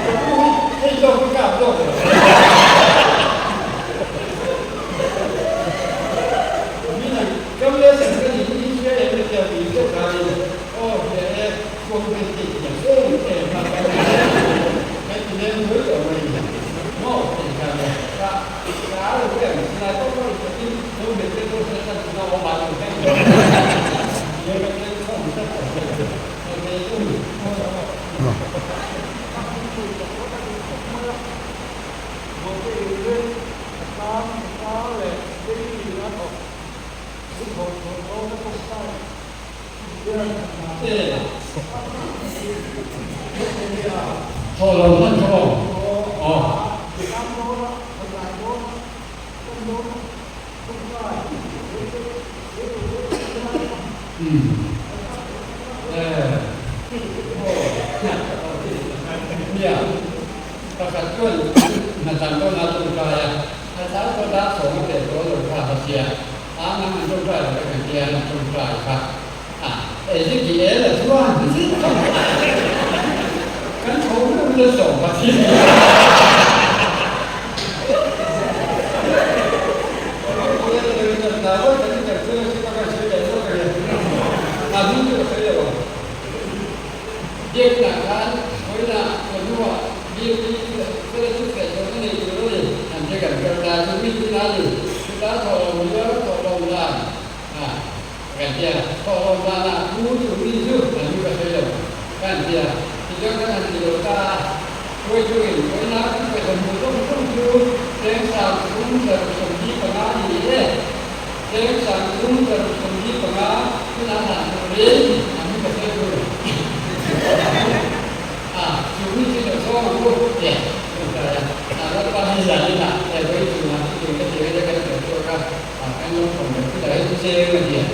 ka pu hi hei zawk hi kap zawk lo. Mina kam le sem ka ni hi hria em ka tia tui deuh khanin aw hria e kuang vel te i thiam em em a kan ti kan ti leng buai tawh mai ni maw tih kha le ka ka a lo em silai pawh pawh i khatin lo bet te pawh hriat hran chuna awm a lo thleng tawh le ka tleng khawm tlat tawh mai ka ve deuh ni. Thaw lo hman kha aw. Aw. Nia, pakhat chuan hnathlan dawn a tawngtai a, a tlai pawh dar sawm a pel tawh lo kha a va sia. A nang an tawngtai lo vek ang tia an tawngtai kha a Ezekiel a chuan kan tho meuh la sawm a thi. Biakna khan vawiinah ka nu a. BMP fellowship kaihthawhna nei tur a ni. An che kan kal ta chu mi tin a ni. Chuta thawhlawm hian thawhlawm dan a kan tia. Thawhlawm danah pu chu mi chu an lu ka sawi lo kan tia. Tichuan kan han ti lo ta a. Hruaituin vawiina kan pawisa hmuh zawng zawng chu cheng 30 675 a ni e. Cheng 30 675 tunah hlan turin an lu ka sawi tur a. Chu mi chu lo sawm ang u tia ka hrai a. Lalpa hi zaninah he vawi chungah chutiang ka ti ngai kan sawi chhuak a, kan lo khawm reng chutah hian cheng a nia.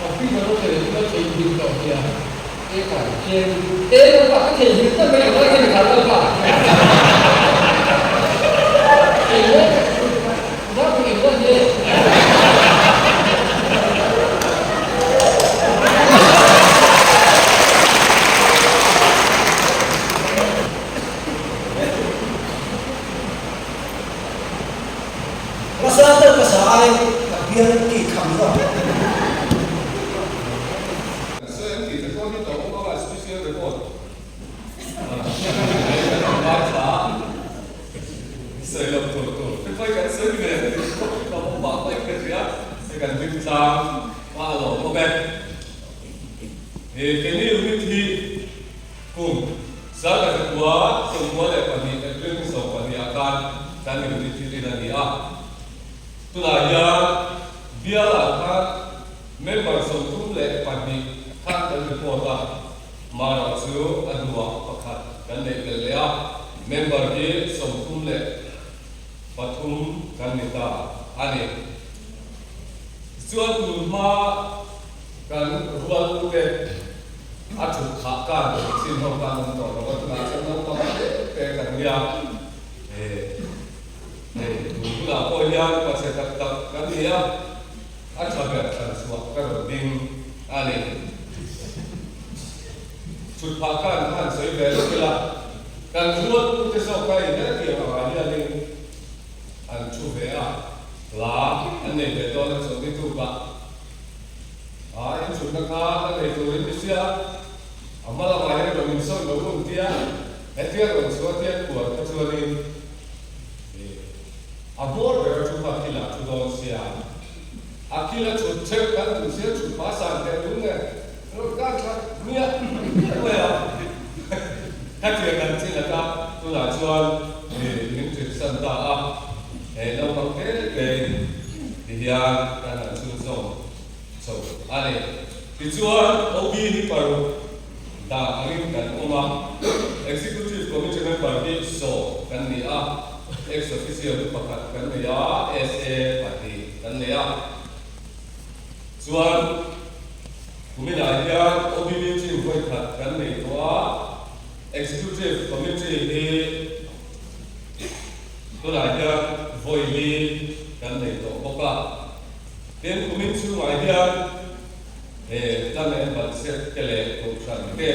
Office a lo sawi chu ka theihnghilh tawh sia. E khai, cheng e Lalpa ka theihnghilh tlat mai ang lai khan i kha Lalpa. Kei le zau ka eng zat nge? Nasa deuh ka sa ai ka bial ki kham zawk. Sawi an tih te pawh hi tawh awm anga special report hei kan rawn ngaithla a, sawi loh tur tur te pawh hi kan sawi ve ka awm pah mai ka hria, hei kan hlim tlang a a lawm awm e. He Kenny unit hi kum 1992 April ni 12 ah khan kan unit hi rin a ni a, tunah hian bial ah khan Member 32 khan kan report a, marawh chu a hnuah pakhat kan neih belh leh a, member hi 33 kan ni ta a ni. Tichuan tun hma kan rual ute a thut phah kan chin ho khan awm tawh lo a, tunah chuan naupang te te kan nia. Hei tun hunah pawh hian pachhe tak tak kan ni a. A tha ber thlan chhuah ka rawn ding a ni. Chhut phah khan khan sawi ve lawk ila, kan rual pute zawk kha in hetiang angah hianin an thu ve a, hla an nei ve dawn a chuan ni tukah a inchhutna kha la nei turin mi sia, a hma lamah hian rawn insawn lo un tia, hetia rawn chhuah tiat kual kha chuanin A hmawr ber a thu kha thil ah thu dawn sia, a thil a chhut theuh kan duh sia chhut hma san teh lung nge rawn kar thla miah miah mai a. Khatiang kan chin ata tunah chuan min ṭit san ta a, he naupang te te in ti hian kan han chhunzawm chho a ni. Tichuan OB hi paruk dan angin kan awm a, Executive Committee member hi 10 kan ni a, Ex officio hi pakhat kan nei a, SA pahnih kan nei a. Chuan kuminah hian OB meeting vawi khat kan nei tawh a, Executive Committee hi tunah hian vawi li kan nei tawh bawk a. Tin, kumin chhungah hian he tlang en budget te leh kohhran te,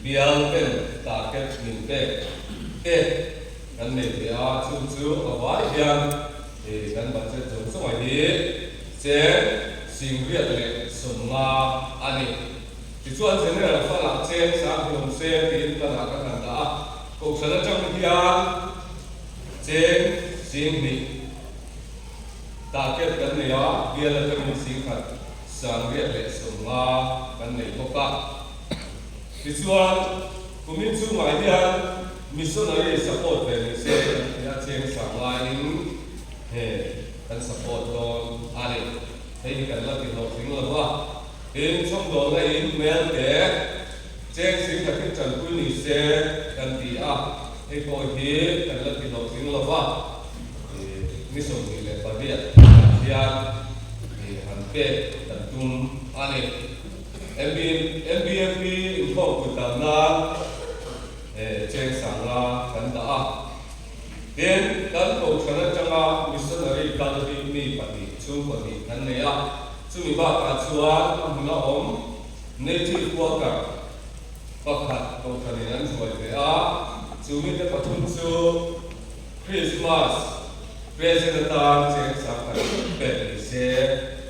bial ten target min pek te kan nei ve a, chu chu a vai hian he kan budget zawng zawngah hi cheng 125 a ni. Tichuan General Fund-ah cheng 30 se tiin plan-ah kan han dah a, kohhran atang hian cheng 2,000. Target kan nei a, bial atangin 10,950 kan nei bawk a. Tichuan, kumin chungah hian missionary support ve ni se kan ti a, cheng sang laiin he kan support dawn a ni. Hei hi kan la ti hlawhtling lo va, tin chhawmdawlna in mel te cheng 10,000 tanpui ni se kan ti a, hei pawh hi kan la ti hlawhtling lo va. Ni 28 ah hian han pek kan tum a ni. MBMP inkhawmpui tan nan cheng 5,000 kan dah a. Tin, kan kohhran atanga missionary kal hi mi pahnih chhungkaw hnih kan nei a. Chumi bakah chuan a hmuna awm native worker pakhat kohhranin an hruai ve a. Chu mite pathum chu Krismas present atan cheng 10,000 pek ni se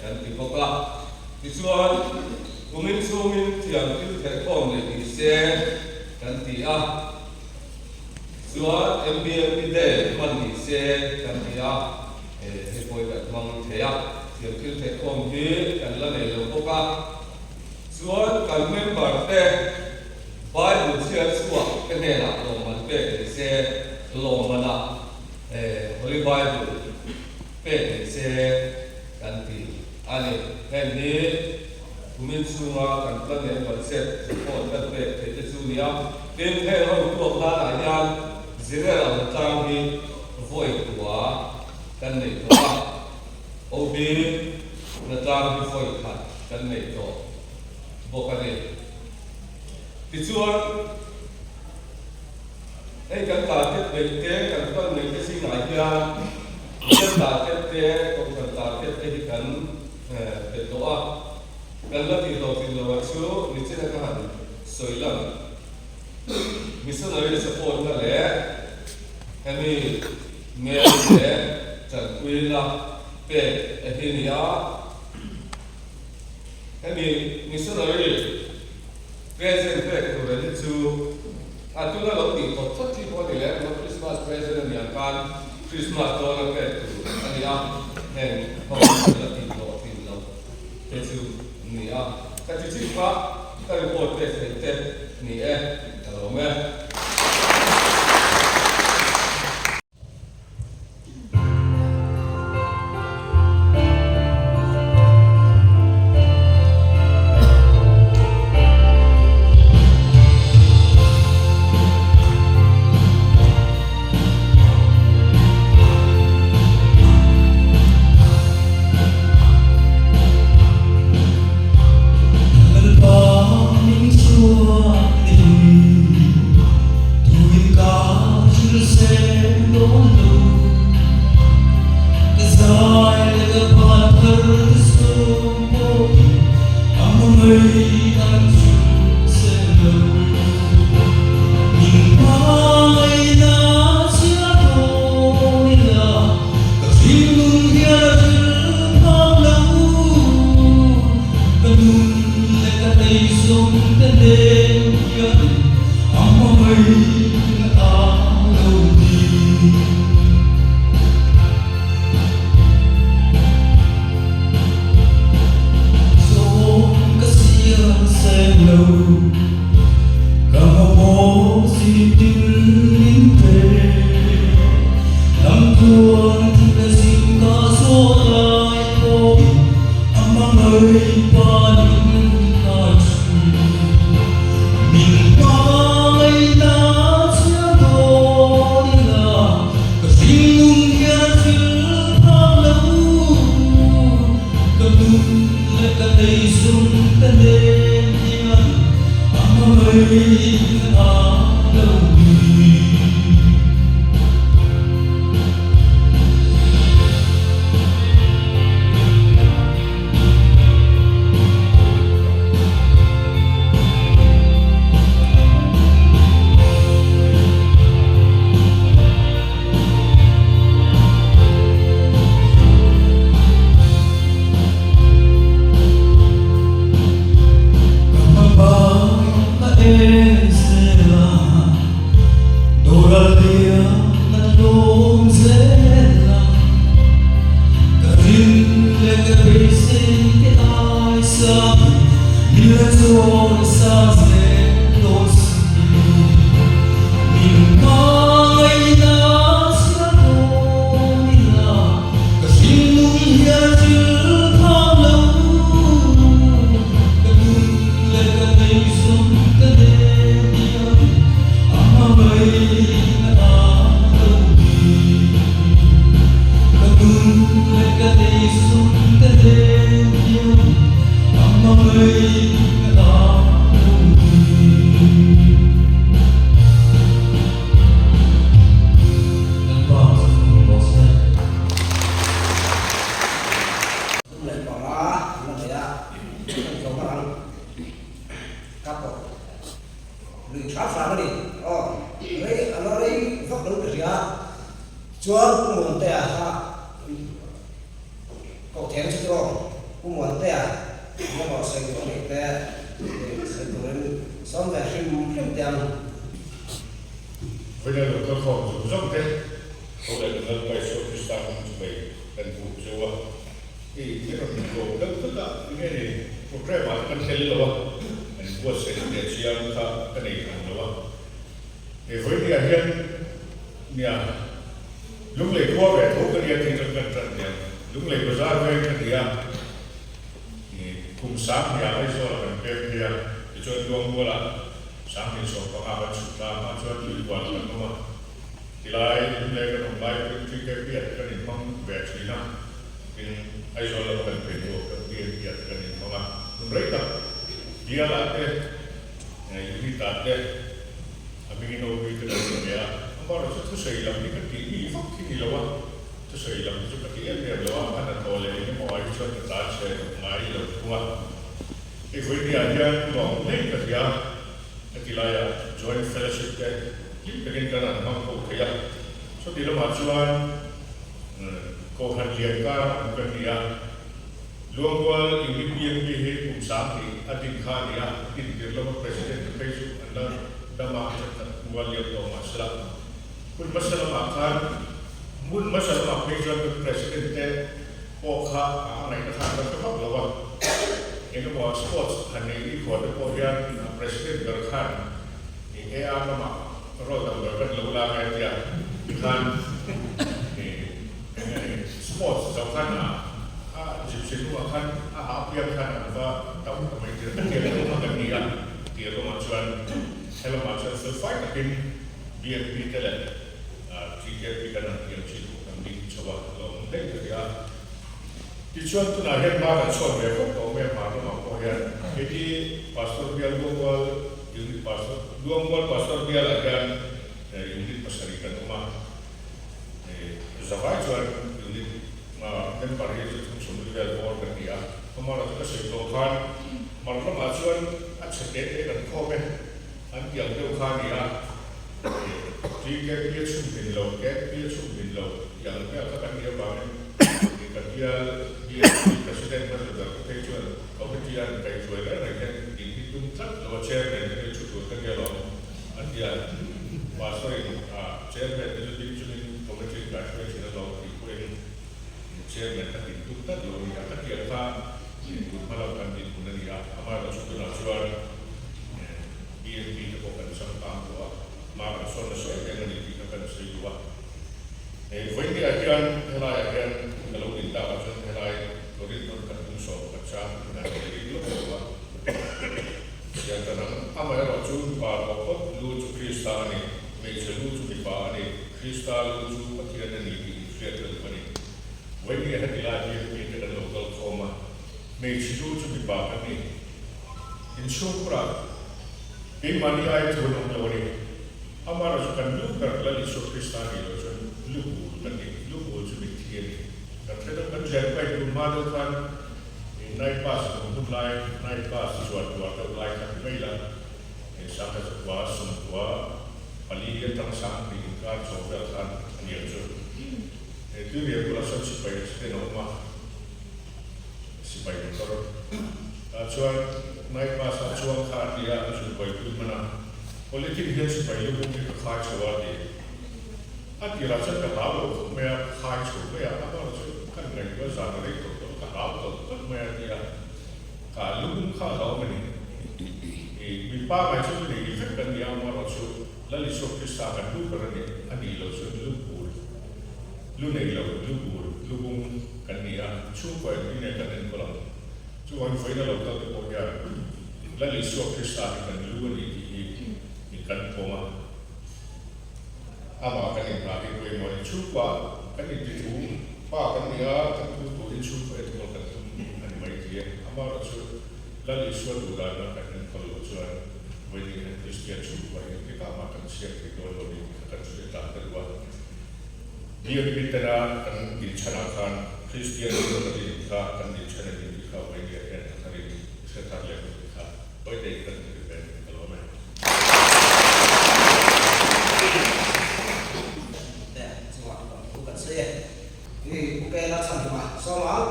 kan ti bawk a. Tichuan, kumin chhungin thiam thil thehkhawm leh ni se kan ti a. Chuan MBMP Day hman ni se kan ti a, hei pawh hi kan hmang thei a, thiam thil theih khawm hi kan la nei lo bawk a. Chuan kan member te Bible chhiar chhuah te hnenah lawmman pek ni se, lawmmanah Holy Bible pek ni se kan ti a ni. Heng hi kumin chhunga kan plan leh budget support kan pek theih te chu nia. Tin, heng ho tuak danah hian General tlang hi vawi kua kan nei tawh a, OB na tlang hi vawi khat kan nei tawh bawk a ni. Tichuan, hei kan target neih te, kan plan neih te zingah hian Pathian target te, Kohhran target te hi kan pe tawh a. Kan la tih hlawhtlin loh ah chu nichina ka han sawi lang. Missionary support na leh hemi mel leh tanpuina pek a hi ni a. Hemi missionary present pek tur a hi chu a tuna lo tih tawp thlap chi pawh a ni leh lo, Christmas present a ni ang khan Christmas dawna pek tur a ni a, heng ho hi la tih hlawhtlin loh te chu ni a. Ka ti chin kha ka report pek theih te ni e, ka lawm e. Vawiina lo kal khawm zawng zawng te ho leh kan Lalpa Isua Krista hmang chu mai kan buk zeuh a. Hei min rawn tlawm deuh thut a, enge ni programme ah te kan tel lo a, kan buatsaih leh chiang kha ka nei tham lo a. Hei vawinia hian nia Lunglei khua ve tho ka nia tih chuan kan tan nia Lunglei bazar veng ka ni a, kum 10,000 Aizawl ah kan pem phei a, tichuan Luangmual ah 10,015 kan chhuk tlang hma chuan Tuihuan kan awm a, tilai Lunglei kan awm lai pawhin TKP ah te kan inhmang ve thin a, tin Aizawl lama kan phei hnuah pawh BNP ah te kan inhmang a, hun rei tak bial ah te unit ah te a hmingin OB te kan ni ve a, amaherawhchu thusawi lam hi ka tih mi vak hi ni lo a. Thusawi lam chu ka ti em em lo a, a hnathawh leh eng emaw ai chuan ka tlan chhe ngai lo thung a. Hei vawinia hian lawng hlei ka hria heti laia Joint Fellowship te hlim takin kan han hmang ho thei a. Chuti lamah chuan Kohhran lian kar awm ka ni a, Luangmual Unit BNP hi kum 20 a din kha a ni a, din tir lama President te phei chu an la dam a, thenkhat mual liam tawh mahsela hun hmasa lamah khan Hmun hmasa lamah phei chuan kan President te pawh kha a ngaihna khan kan hre vak lo a, eng emaw sports han nei nikhua te pawh hian President ber khan AR lamah role dang ber kan lo la nge tia tikhan eng nge ni sports zo khan a a gypsy hnungah khan a hah piang khan an va tauh ta mai tir ka tiang deuh kha kan ni a, tir lamah chuan helamah chuan felfai takin BNP te leh TKP kan han tiam chin kan ding chho a, a lo awm daih ta nia. Tichuan tunah hian hma kan chhuak ve khawp tawh mai a, hmar lamah pawh hian keini Pastor bial Luangmual Unit Pastor Luangmual Pastor bialah hian Unit pasarih kan awm a, zavai chuan Unit member hi chu thum sawmli vel bawr kan ni a, amaherawhchu ka sawi tawh khan hmar lamah chuan a chhe te te kan khawm e. An tiang deuh kha a ni a, TKP a chhun min lo, KP a chhun min lo tih ang vel kha kan nih avangin ka bial BSP President hmasa ber ka phei chuan Committee an kaihhruai reng reng hian ding hi tum tlat lo a, Chairman te hi thu tur ka nia lo an ti a, Pastor in Chairman te chu ding chungin Committee in kaihhruai thin a lo tih pawhin Chairman kha din tum tlat lo a ni a, ka tiang kha tun hma lo kan dinhmun a ni a, amaherawhchu tunah chuan BNP te pawh kan changkang tawh a, hma kan sawn nasa em em a ni tih kha kan sawi duh a. Hei vawinia hian helaiah hian ka lo din takah chuan helai Korinthon khat tum 11 chang in an nei rik lawk lo a. Siam tan ang. Amaherawhchu mipa pawh phawt lu chu Krista a ni, hmeichhe lu chu mipa a ni, Krista lu chu Pathian a ni tih inhriat ka duh a ni. Vawinia heti lai BNP te kan lo kal khawm a, hmeichhe lu chu mipa kan ni. Inchhungkhurah keimahni ai thu an awm lo a ni. Amara chu kan lu ber Lal Isua Krista nih loh chuan lu bul kan ni. Lu bul chu mitthi a ni. Kan hre deuh kan lian pai tun hma deuh khan night bus awm hun lai, night bus chuan tuar deuh lai kha ti mai la, sangha chakua, sawmkua, pali atang 2000 inkar chho vel khan a niang chu. Tuirial bulah sawn sipai accident a awm a. Sipai motor ah chuan night bus ah chuang kha a tia a zun buaipui hman a, polythene hian sipai lu bung hi ka khai chho a ti. A tirah chuan ka hlau lo khawp mai a, ka khai chho mai a, amaherawh chu kan ngaihtuah zan a rei tawh tawh ka hlau tawh tawh mai a ti a, ka lu bung kha a hlauhawm a ni. I mipa ngai chu lu nei ni vek kan ni a, amaherawh chu Lal Isua Krista kan lu ber a ni, a nih loh chuan lu bur. Lu nei lo, lu bur, lu bung kan ni a, chhungkaw engtin nge kan enkawl ang? Chuvangin vawiin a lo kal te pawh hian Lal Isua Krista hi kan lu a ni tih hi min kan pawm a, amah kan inhah hi pawimawh a ni. Chhungkua kan inti thu, pa kan ni a, kan thu turin chhungkaw enkawl kan tum a ni mai thei e. Amaherawhchu Lal Isua duhdanna kan enkawl loh chuan vawiin hian Kristian chhungkua hi engtikah mah kan siam thei dawn lo ni tih kha kan hriat dan ka duh a. Biakinn tena kan inchhanah khan Kristian chu ka din kha kan inchhan a ni tih kha Vawinia hian a tharin i hre thar leh ang tih kha Vawidaih kan ti ve ka lawm e. Te chungah kan thu kan sawi e. I Pu Pela chhan hma sawm ang.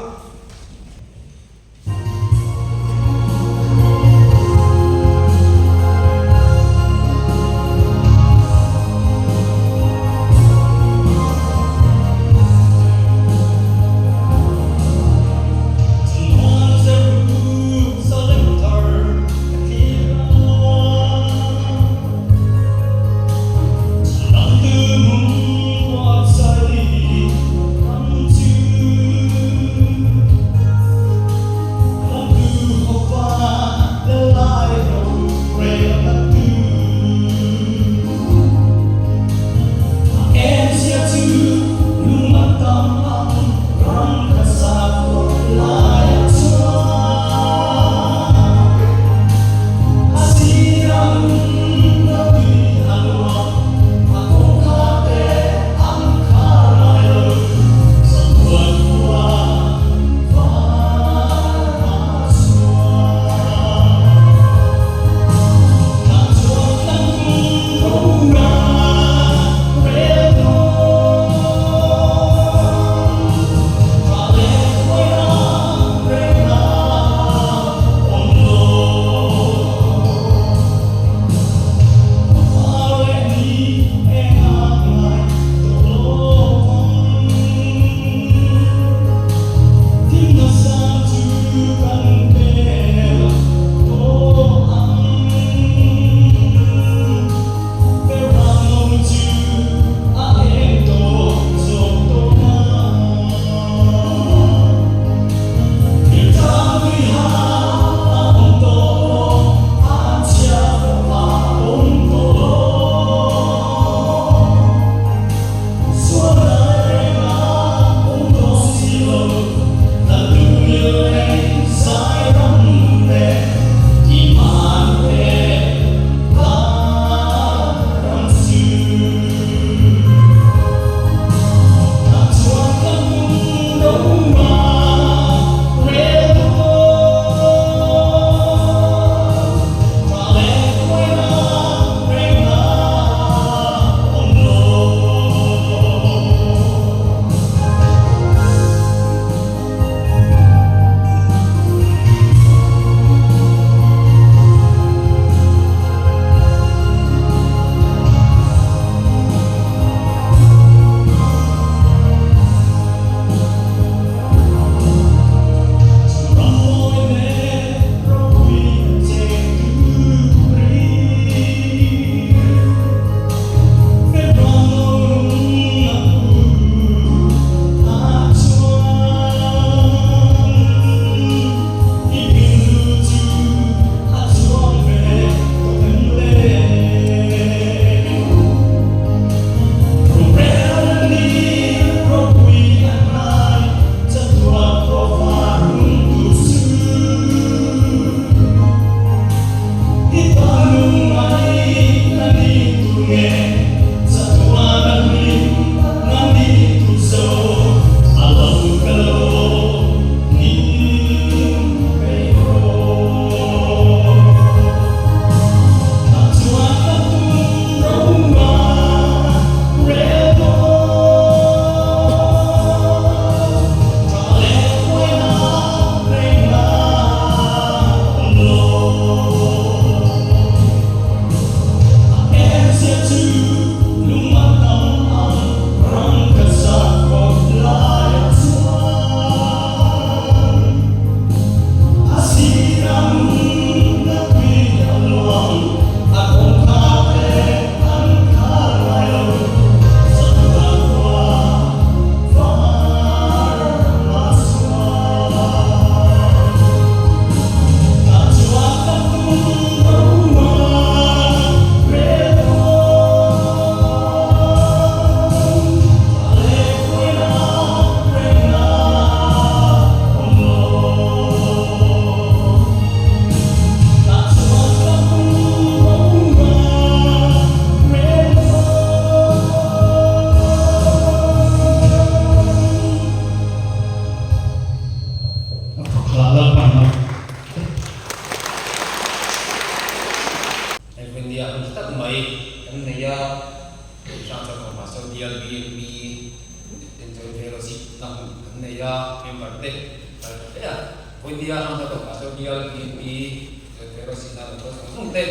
chuan bial BNP ten chuan fellowship na hun kan nei a, member te kal ta hle a. Vawinia ang hna tawkah chuan bial BNP chuan fellowship na lo kal zawng zawng te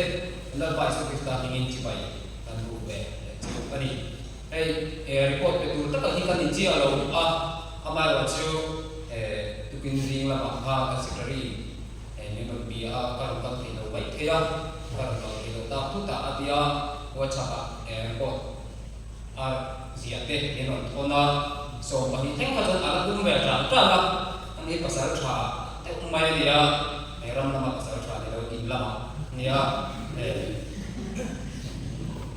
Lalpa Isua Krista hmingin chibai kan buk ve leh chu a ni. Hei report pe tur taka hi kan inchiah lo a, amaherawhchu tukin zing lamah kha kan secretary min rawn bia a, ka rawn kal thei lo mai thei a, ka rawn kal thei lo tak thut a a ti a, WhatsApp ah report a ziah te min rawn thawn a, 12 thleng kha chuan a la tum ve tan tan a, ani pasal tha deuh mai a ni a, ram lama pasal tha ni lo in lamah a ni a.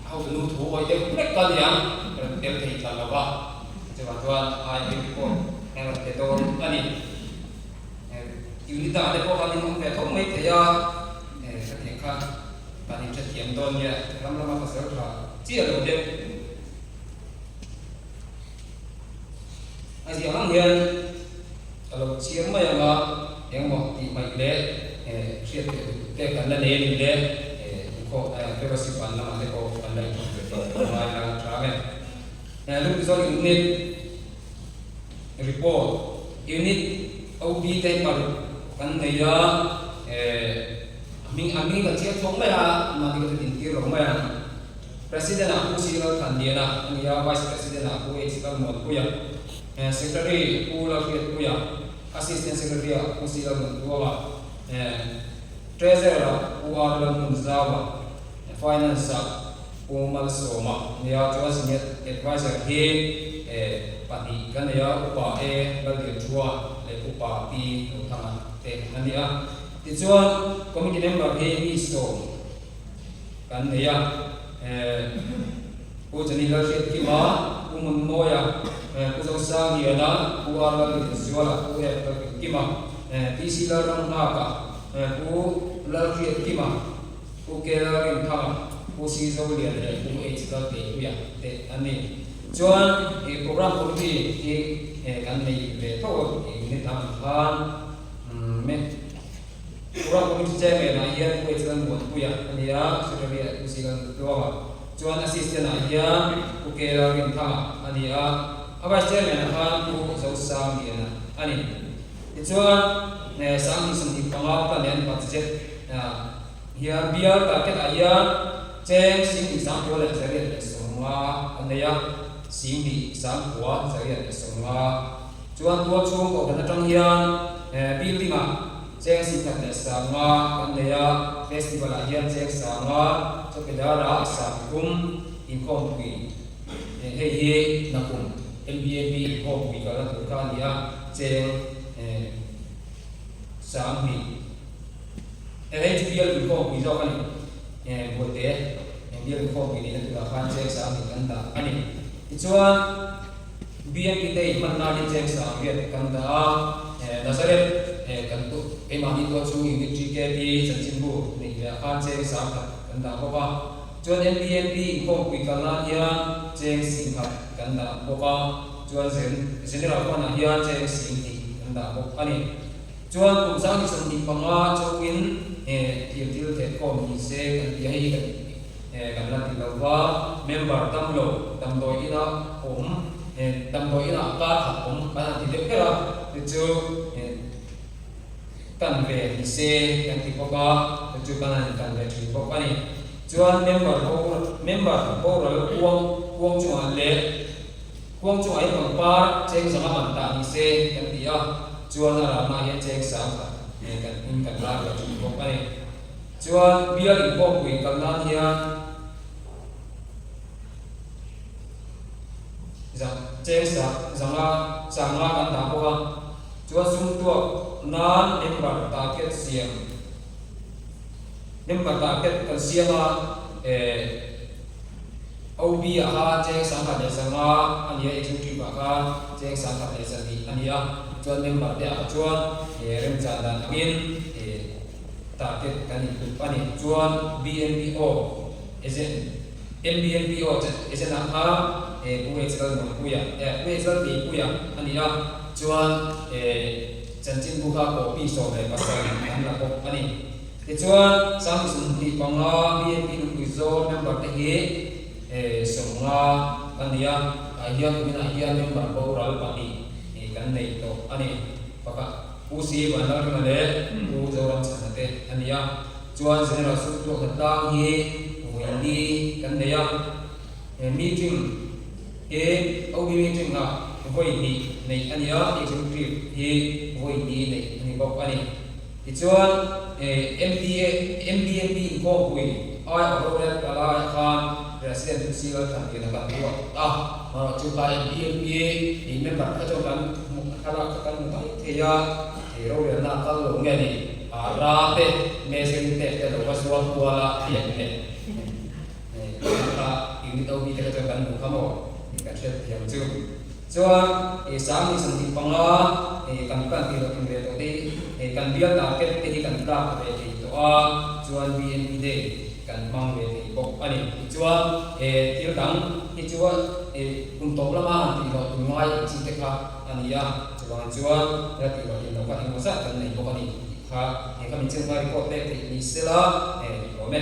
Hotu nu thu awih deuh hlek ka ni ang, rawn tel thei tla lo va, chuvang chuan I report kan rawn pe dawn a ni. Unit dangah te pawh khan in awm ve tho mai thei a, khatiang kha kan inhrethiam dawn nia, ram lama pasal tha chiah lo deuh. A ziah ang hian ka lo chhiar mai ang a, engmaw tih hmaih leh hriat theih duh te kan la nei a ni le, inkhawm fellowship an lamah te pawh kan la inkhawm ve tih a ngai la tha ang e. Lungzawl Unit Report, Unit OB te paruk kan nei a, a hming kan chhiar chhuak mai a, mahni ka chu dintir lo mai ang. President ah Pu C Lalthanliana a ni a, Vice President ah Pu H Lalmuanpuia, Secretary Pu Lalhriatpuia, Assistant Secretary ah Pu C Lalmuantuanga, Treasurer ah Pu R Lalhmunzaua, Finance ah Pu Malsawma a ni a, chuan Senior Adviser hi pahnih kan nei a, Upa A Lallianthua leh Upa P Rothanga te an ni a. Tichuan Committee member hi mi sawm Kan nei a, Pu Chani Lalhriatkima, Pu Munmawia, Pu Zosangliana, Pu R Lalrinzuala, Pu F Lalrinkima, PC Lalramnghaka, Pu Lalhriatkima, Pu K Lalrinthanga, Pu C Zoliana leh Pu H Lalteipuia te an ni. Chuan Programme Committee hi kan nei ve tho a, unit ang khan. Ram Committee Chairman ah hian Pu H Lalmuanpuia a ni a, Secretary ah Pu C Laltluanga, chuan Assistant ah hian Pu K Lalrinthanga a ni a, a Vice Chairman ah khan Pu Zosangliana a ni. Tichuan, 2025 plan leh budget hian bial target ah hian cheng 19,850 an nei a, 19,850. Chuan tualchhung kohhran atang hian building ah Cheng singkhat leh sanga kan nei a, festival ah hian cheng sanga chawpedar ah sangkum inkhawmpui hei hi nakum MBAP inkhawmpui kalna tur kha a ni a, cheng 2000 hei chu bial inkhawmpui zawk a ni, buaite bial inkhawmpui neihna turah khan cheng 2000 kan dah a ni. Tichuan BMP te in hman nan hi cheng 80 kan dah a, Nazareth kan tu keimahni tuah chhung unit GKP chanchinbu neih leh ah khan cheng 10,000 kan dah bawk a, chuan MBMP inkhawmpui kal nan hian cheng 10,000 kan dah bawk a, chuan General Fund ah hian cheng 20,000 kan dah bawk a ni. Chuan kum 2025 chauhin thiam thil thehkhawm ni se kan ti a, hei hi kan kan la ti lo va, member tam lo damdawi ina awm damdawi ina kar khat awm kan han ti deuh ber a, chu chu kan ve ni se kan ti bawk a, chu chu kan han kan ve thin bawk a ni. Chuan member bo member boral kuang kuang chungah leh kuang chungah hian pangpar cheng zanga man tah ni se kan ti a, chuan a ralna hian cheng 10,000 kan in kan lar ve thin bawk a ni. Chuan bial inkhawmpui kal nan hian zang cheng sa zanga sanga kan dah bawk a, chuan sum tuak nan member target siam member target kan siam a eh OB ah khan cheng 1100 a ni a, executive ah khan cheng 1100 a ni a, chuan member te ah kha chuan eh remchan dan angin eh. Target kan intup a ni. Chuan BNPO agent MBNPO agent ah kha Pu H Lalmuanpuia Pu H Lalteipuia a ni a, chuan chanchinbu kha copy 17 an la bawk a ni. Tichuan 2025 BNP Lungpui Zawl member te hi 50. a ni a, tah hian kuminah hian member boral pahnih kan nei tawh a ni. Pakhat Pu Si Vanlalringa leh Pu Zoramchhana te a ni a, chuan General Sum tuakna tlang hi vawi kan nei a, he meeting hi OB meeting ah vawi hnih neih a ni a, Executive hi vawi hnih neih a ni bawk a ni. Tichuan MDA, MDMP inkhawmpui ai a rorel ta lai khan President Pu Sigal Thanliana kan ruat a, amaherawhchu kha MDMP i member kha chuan kan hmu thlalak kha kan hmu mai thei a, hei rorelna a kal lo nge ni, a ra te, measuring tape te lo va zuar kual a tih leh kha unit OB te kha chuan kan hmu kha maw tih kan hriat thiam chu. Chuan 10,000 25 kan plan tih loh in ve tawh te hi kan bial target te hi kan tlak ve thei tawh a, chuan BNP Day kan hmang ve thei bawk a ni. Tichuan thil dang hi chu kum tawp lama han tih loh tun ngai ang chi te kha a ni a, chuvang chuan la tih loh in loh kha engemaw zat kan nei bawk a ni tih kha he kha min chen kha report pek theih ni sela tih awm e.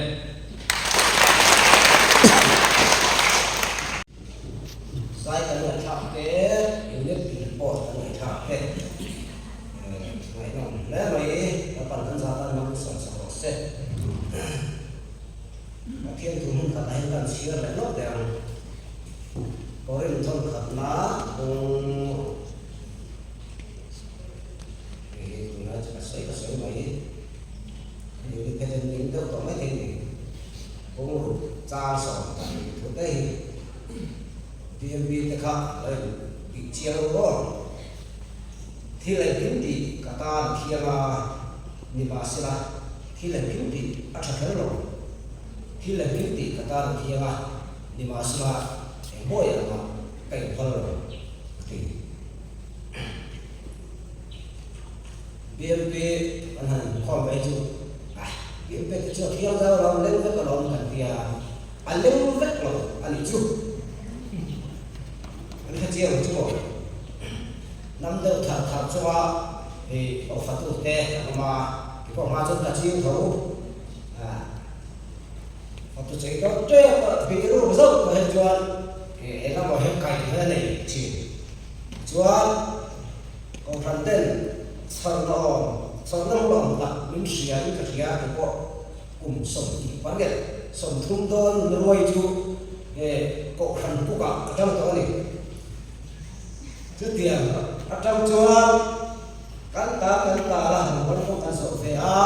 Zai kan ngaihthlak te, unit report kan ngaihthlak te ngaihnawm hle mai. Lalpan kan zat a nang sawn sak rawh se. Pathian thu hmun khat ah hian kan chhiar leh lawk teh ang. Korin thawn khatna bung hei hi tunlai chu ka sawi ka sawi mai. Unit phei chuan ning deuh tawh mai thei a ni. Bung chang sawm pahnih thu te hi BMP te kha lo in tih chiang lo aw. Thil engkim tih ka tan a thiang a, nimahsela thil engkim tih a tha kher lo. Thil engkim tih ka tan a thiang a, nimahsela eng bawi anga ka inphal lo a ti. BMP an han inkhawm ve chu ah BMP te chu a thiang zau lo, leng vek alawm kan ti a, a leng vek lo a nih chu. An hre chiang chu maw? Hnam deuh thar thar chunga hei aw fatu te an awm a, keipawh hma chuan ka ching tho ah fatu chei dawn tep a bih ruk zauh pawh hi chuan engemaw hi kaih hi a nei thin. Chuan Kohhran ten chharna awm, chharna hmun awm tak min hria in ka hria tih pawh kum 28, 30 dawn ruai chu he Kohhran pukah a tang tawh a ni. Chutiang atang chuan kan ta kan ta la han huan pawh kan zawh ve a,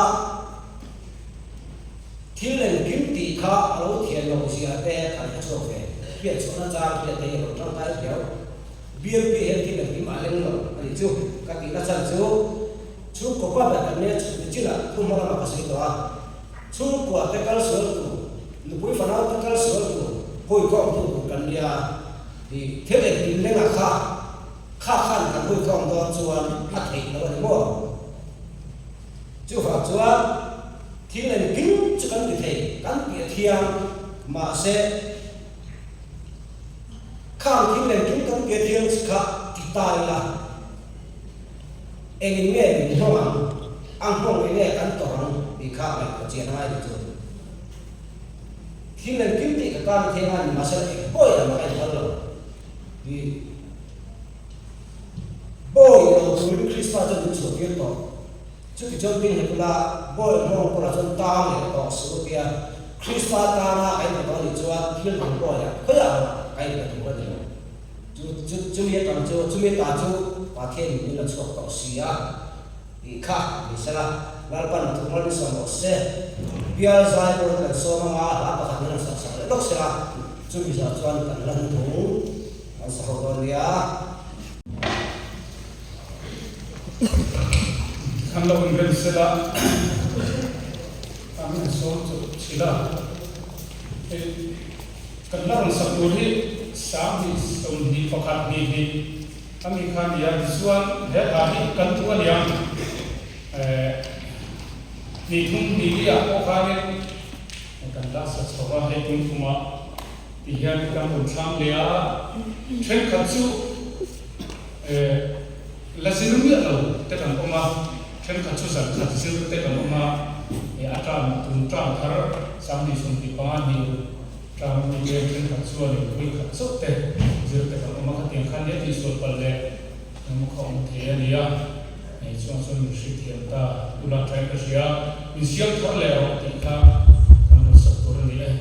thil engkim tih kha a lo thian lo zia te kan hre chhuak ve, hriat chhuahna chang hriat te hi a lo tangkai viau. BMP hian thil engkim a leng lo a nih chu ka tihna chhan chu chhungkaw pa ber kan nia chhungte chinah thu hma lamah ka sawi tawh a, chhungkua te kal sual tur, nupui fanau te kal sual tur huikhawm tu tur kan nia tih thil engkim lengah kha kha khan kan huikhawm dawn chuan a theih lo a ni maw? Chuvang chuan thil engkim chu kan ti thei, kan tih a thiang mahse, Khang thil nen kim kan tia thiang chi kha ti ta ila, engin nge min hlawng ang, a nghawng eng nge kan tawrh ang tih kha ngaihtuah chian a ngai ni chu. Thil nen kim tih ka tan a thiang a ni mahse eng pawi lam a inphal lo. Ti bawi lo turin Krista chuan min chhuahtir tawh. Chuti chuan ping hlek ula, bawi nghawng pawlah chuan tang leh tawh suh u tia Krista tana ka inpe tawh anih chuan thil dang bawiah khawiah mah ka inpe tur a ni lo. Chu chu chumi atang chu chumi ta chu Pathianin min la chhuak tawh si a tih kha ni sela, Lalpan thu hmang in sawm rawh se. Bial zai pawhin kan sawm anga hla pakhat min rawn sak sak leh lawk sela, chumi zah chuan kan la hnuhnung kan sa ho dawn nia. Kan lo inrem sela an han sawm chawp chhilh a, hei kan la rawn sak tur hi 2021 ni hi a mi kha a ni a, tichuan he hla hi kan thu a ni ang ni thum ni li ah pawh khanin kan la sa chho a, hei tum kumah ti hian kan rawn thlang leh a, thenkhat chu. La zir miah lo te kan awm a, thenkhat chu zan khat zir te kan awm a, a term tun term thar 2025 ni. Tlang mi leng thenkhat chuanin vawi khat chauh te zir te kan awm a, khatiang khan nia tihsual palh leh engemaw kha awm thei a nia. Hei chuan chuan min hrilh thiam ta ula thain ka hria, min siam thar leh rawh tih kha kan rawn sak tur a ni e.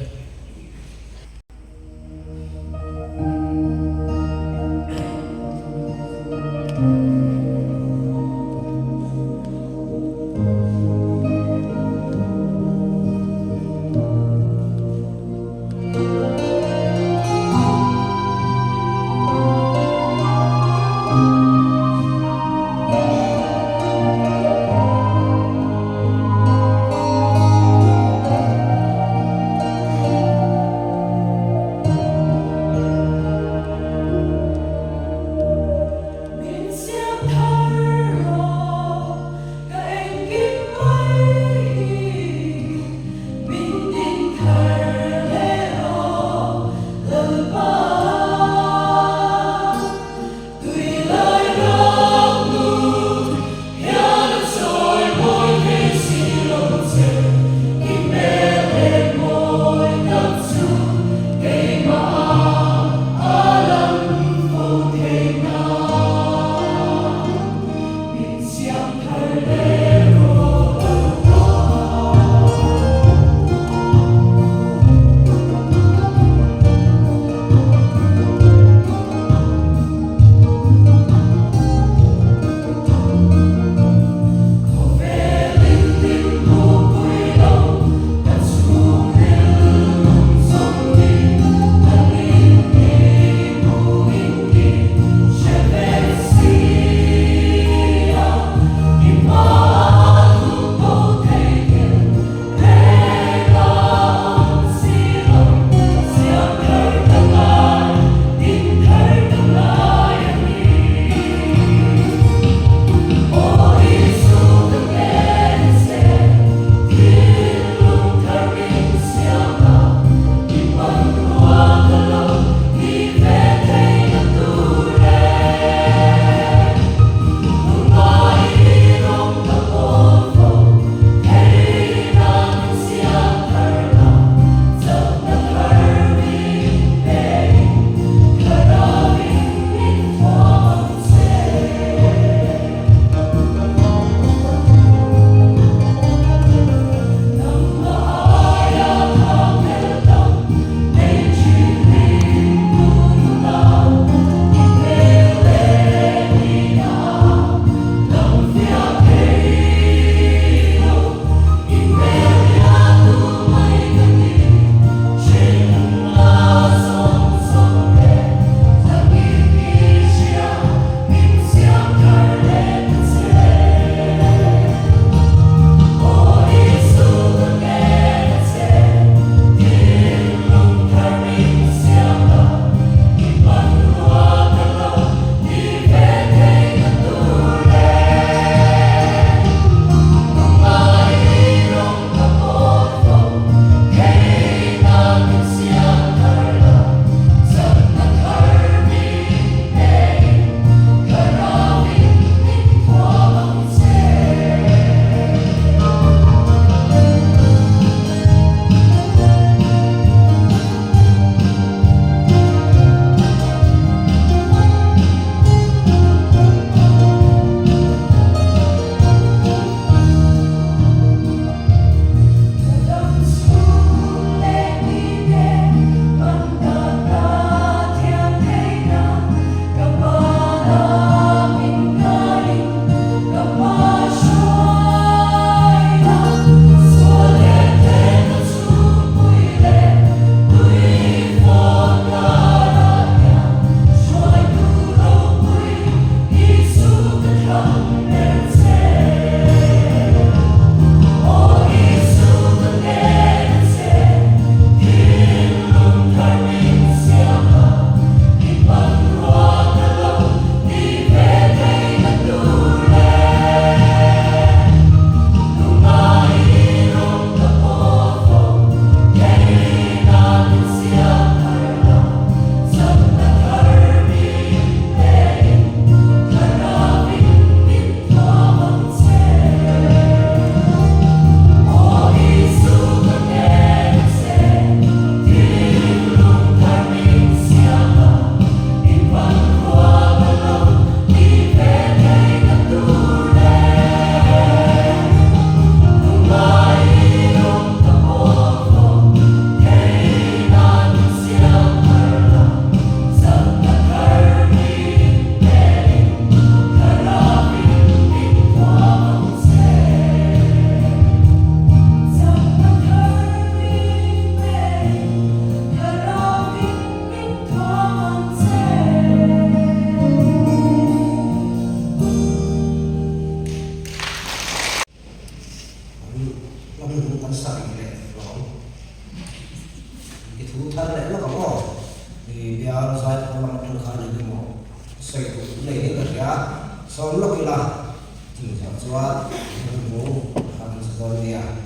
Sawm lawk ila, chumi zawh chuan rilru a kan sa dawn nia.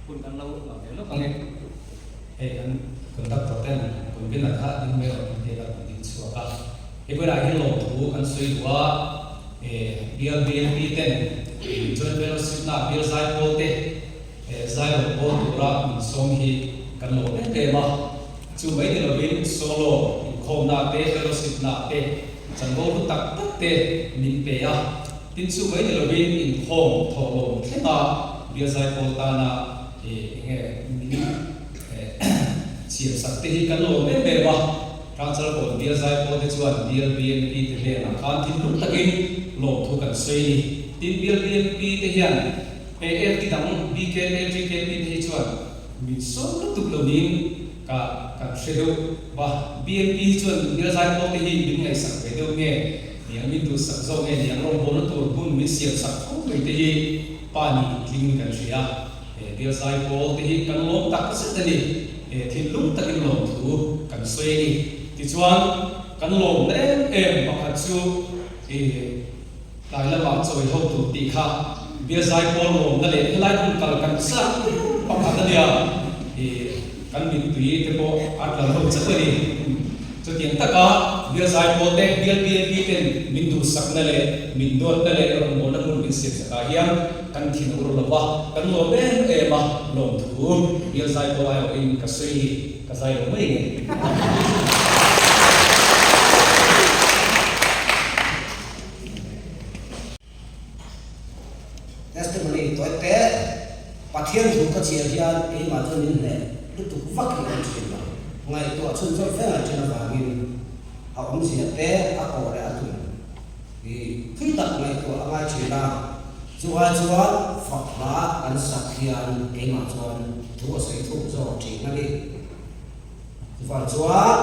Hun kan lo la ve lawk ang e. Hei kan conductor ten convener kha ding mai rawh tih te kan ding chhuak a. Hei bulah hian lawmthu kan sawi duh a, bial BNP ten Joint Fellowship na bial zaipawl te zai rawn pawl tura min sawm hi kan lawm em em a. Chu mai ni lovin solo inkhawmna te, fellowship na te chanvo hlu tak tak te min pe a. Tin chu mai ni lovin inkhawm thawhlawm thlenga bial zaipawl tana eng nge min siamsak te hi kan lawm em em a. Hrangchalkawn bial zaipawl te chuan bial BNP te hnenah khan thinlung takin lawmthu kan sawi a ni. Tin bial BNP te hian AFT dang BKP, GKP te hi chuan min sawm lutuk lovin ka kan hre deuh va. BNP hi chuan bial zaipawl te hi min ngaihsak ve deuh nge niang min duhsak zawk nge niang rawngbawlna tur hmun min siamsak fo mai te hi pa nih tling kan hria. He bial zaipawl te hi kan lawm tak zet a ni. He thinlung takin lawmthu kan sawi a ni. Tichuan kan lawmna em em pakhat chu i tlai lamah chawi ho tur tih kha bial zaipawl lawmna leh helai hmun kal kan chak pakhat a nia. I kan mittui te pawh a tla lo chauh a ni. Chutiang taka bial zaipawl te, bial BNP ten min duhsakna leh min duatna leh rawngbawlna hmun min siamsakah hian kan thin ur lo va, kan lawm em em a, lawmthu bial zaipawl aiawhin ka sawi hi ka zai lo mai nge. Testimony tawi te, Pathian thu ka chhiar hian keimah chuan min hneh lutuk vak hi an thin lo. Ngaihtuah chhunzawm fe ngai thin avangin a awmzia te a kawh leh a tum hi thui tak ngaihtuah a ngai thin a. Chu ai chuan fak hla kan sak hian keimah chuan thu a sawi thuk zawk thin a ni. Chuvang chuan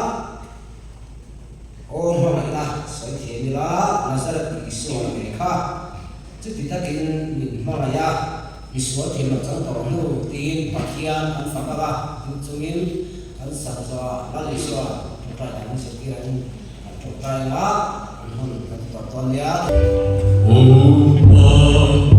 Aw hmangaihna sawi thiam ila, Nazareth Isua ngei kha chuti takin min hmangaih a, misual thim lo chang tawh hnu tiin Pathian an fak ang a, tih chungin kan sak zawhah Lal Isua tawngtai dan an zirtir angin kan tawngtai anga an hun kan ti tawh dawn nia. Aw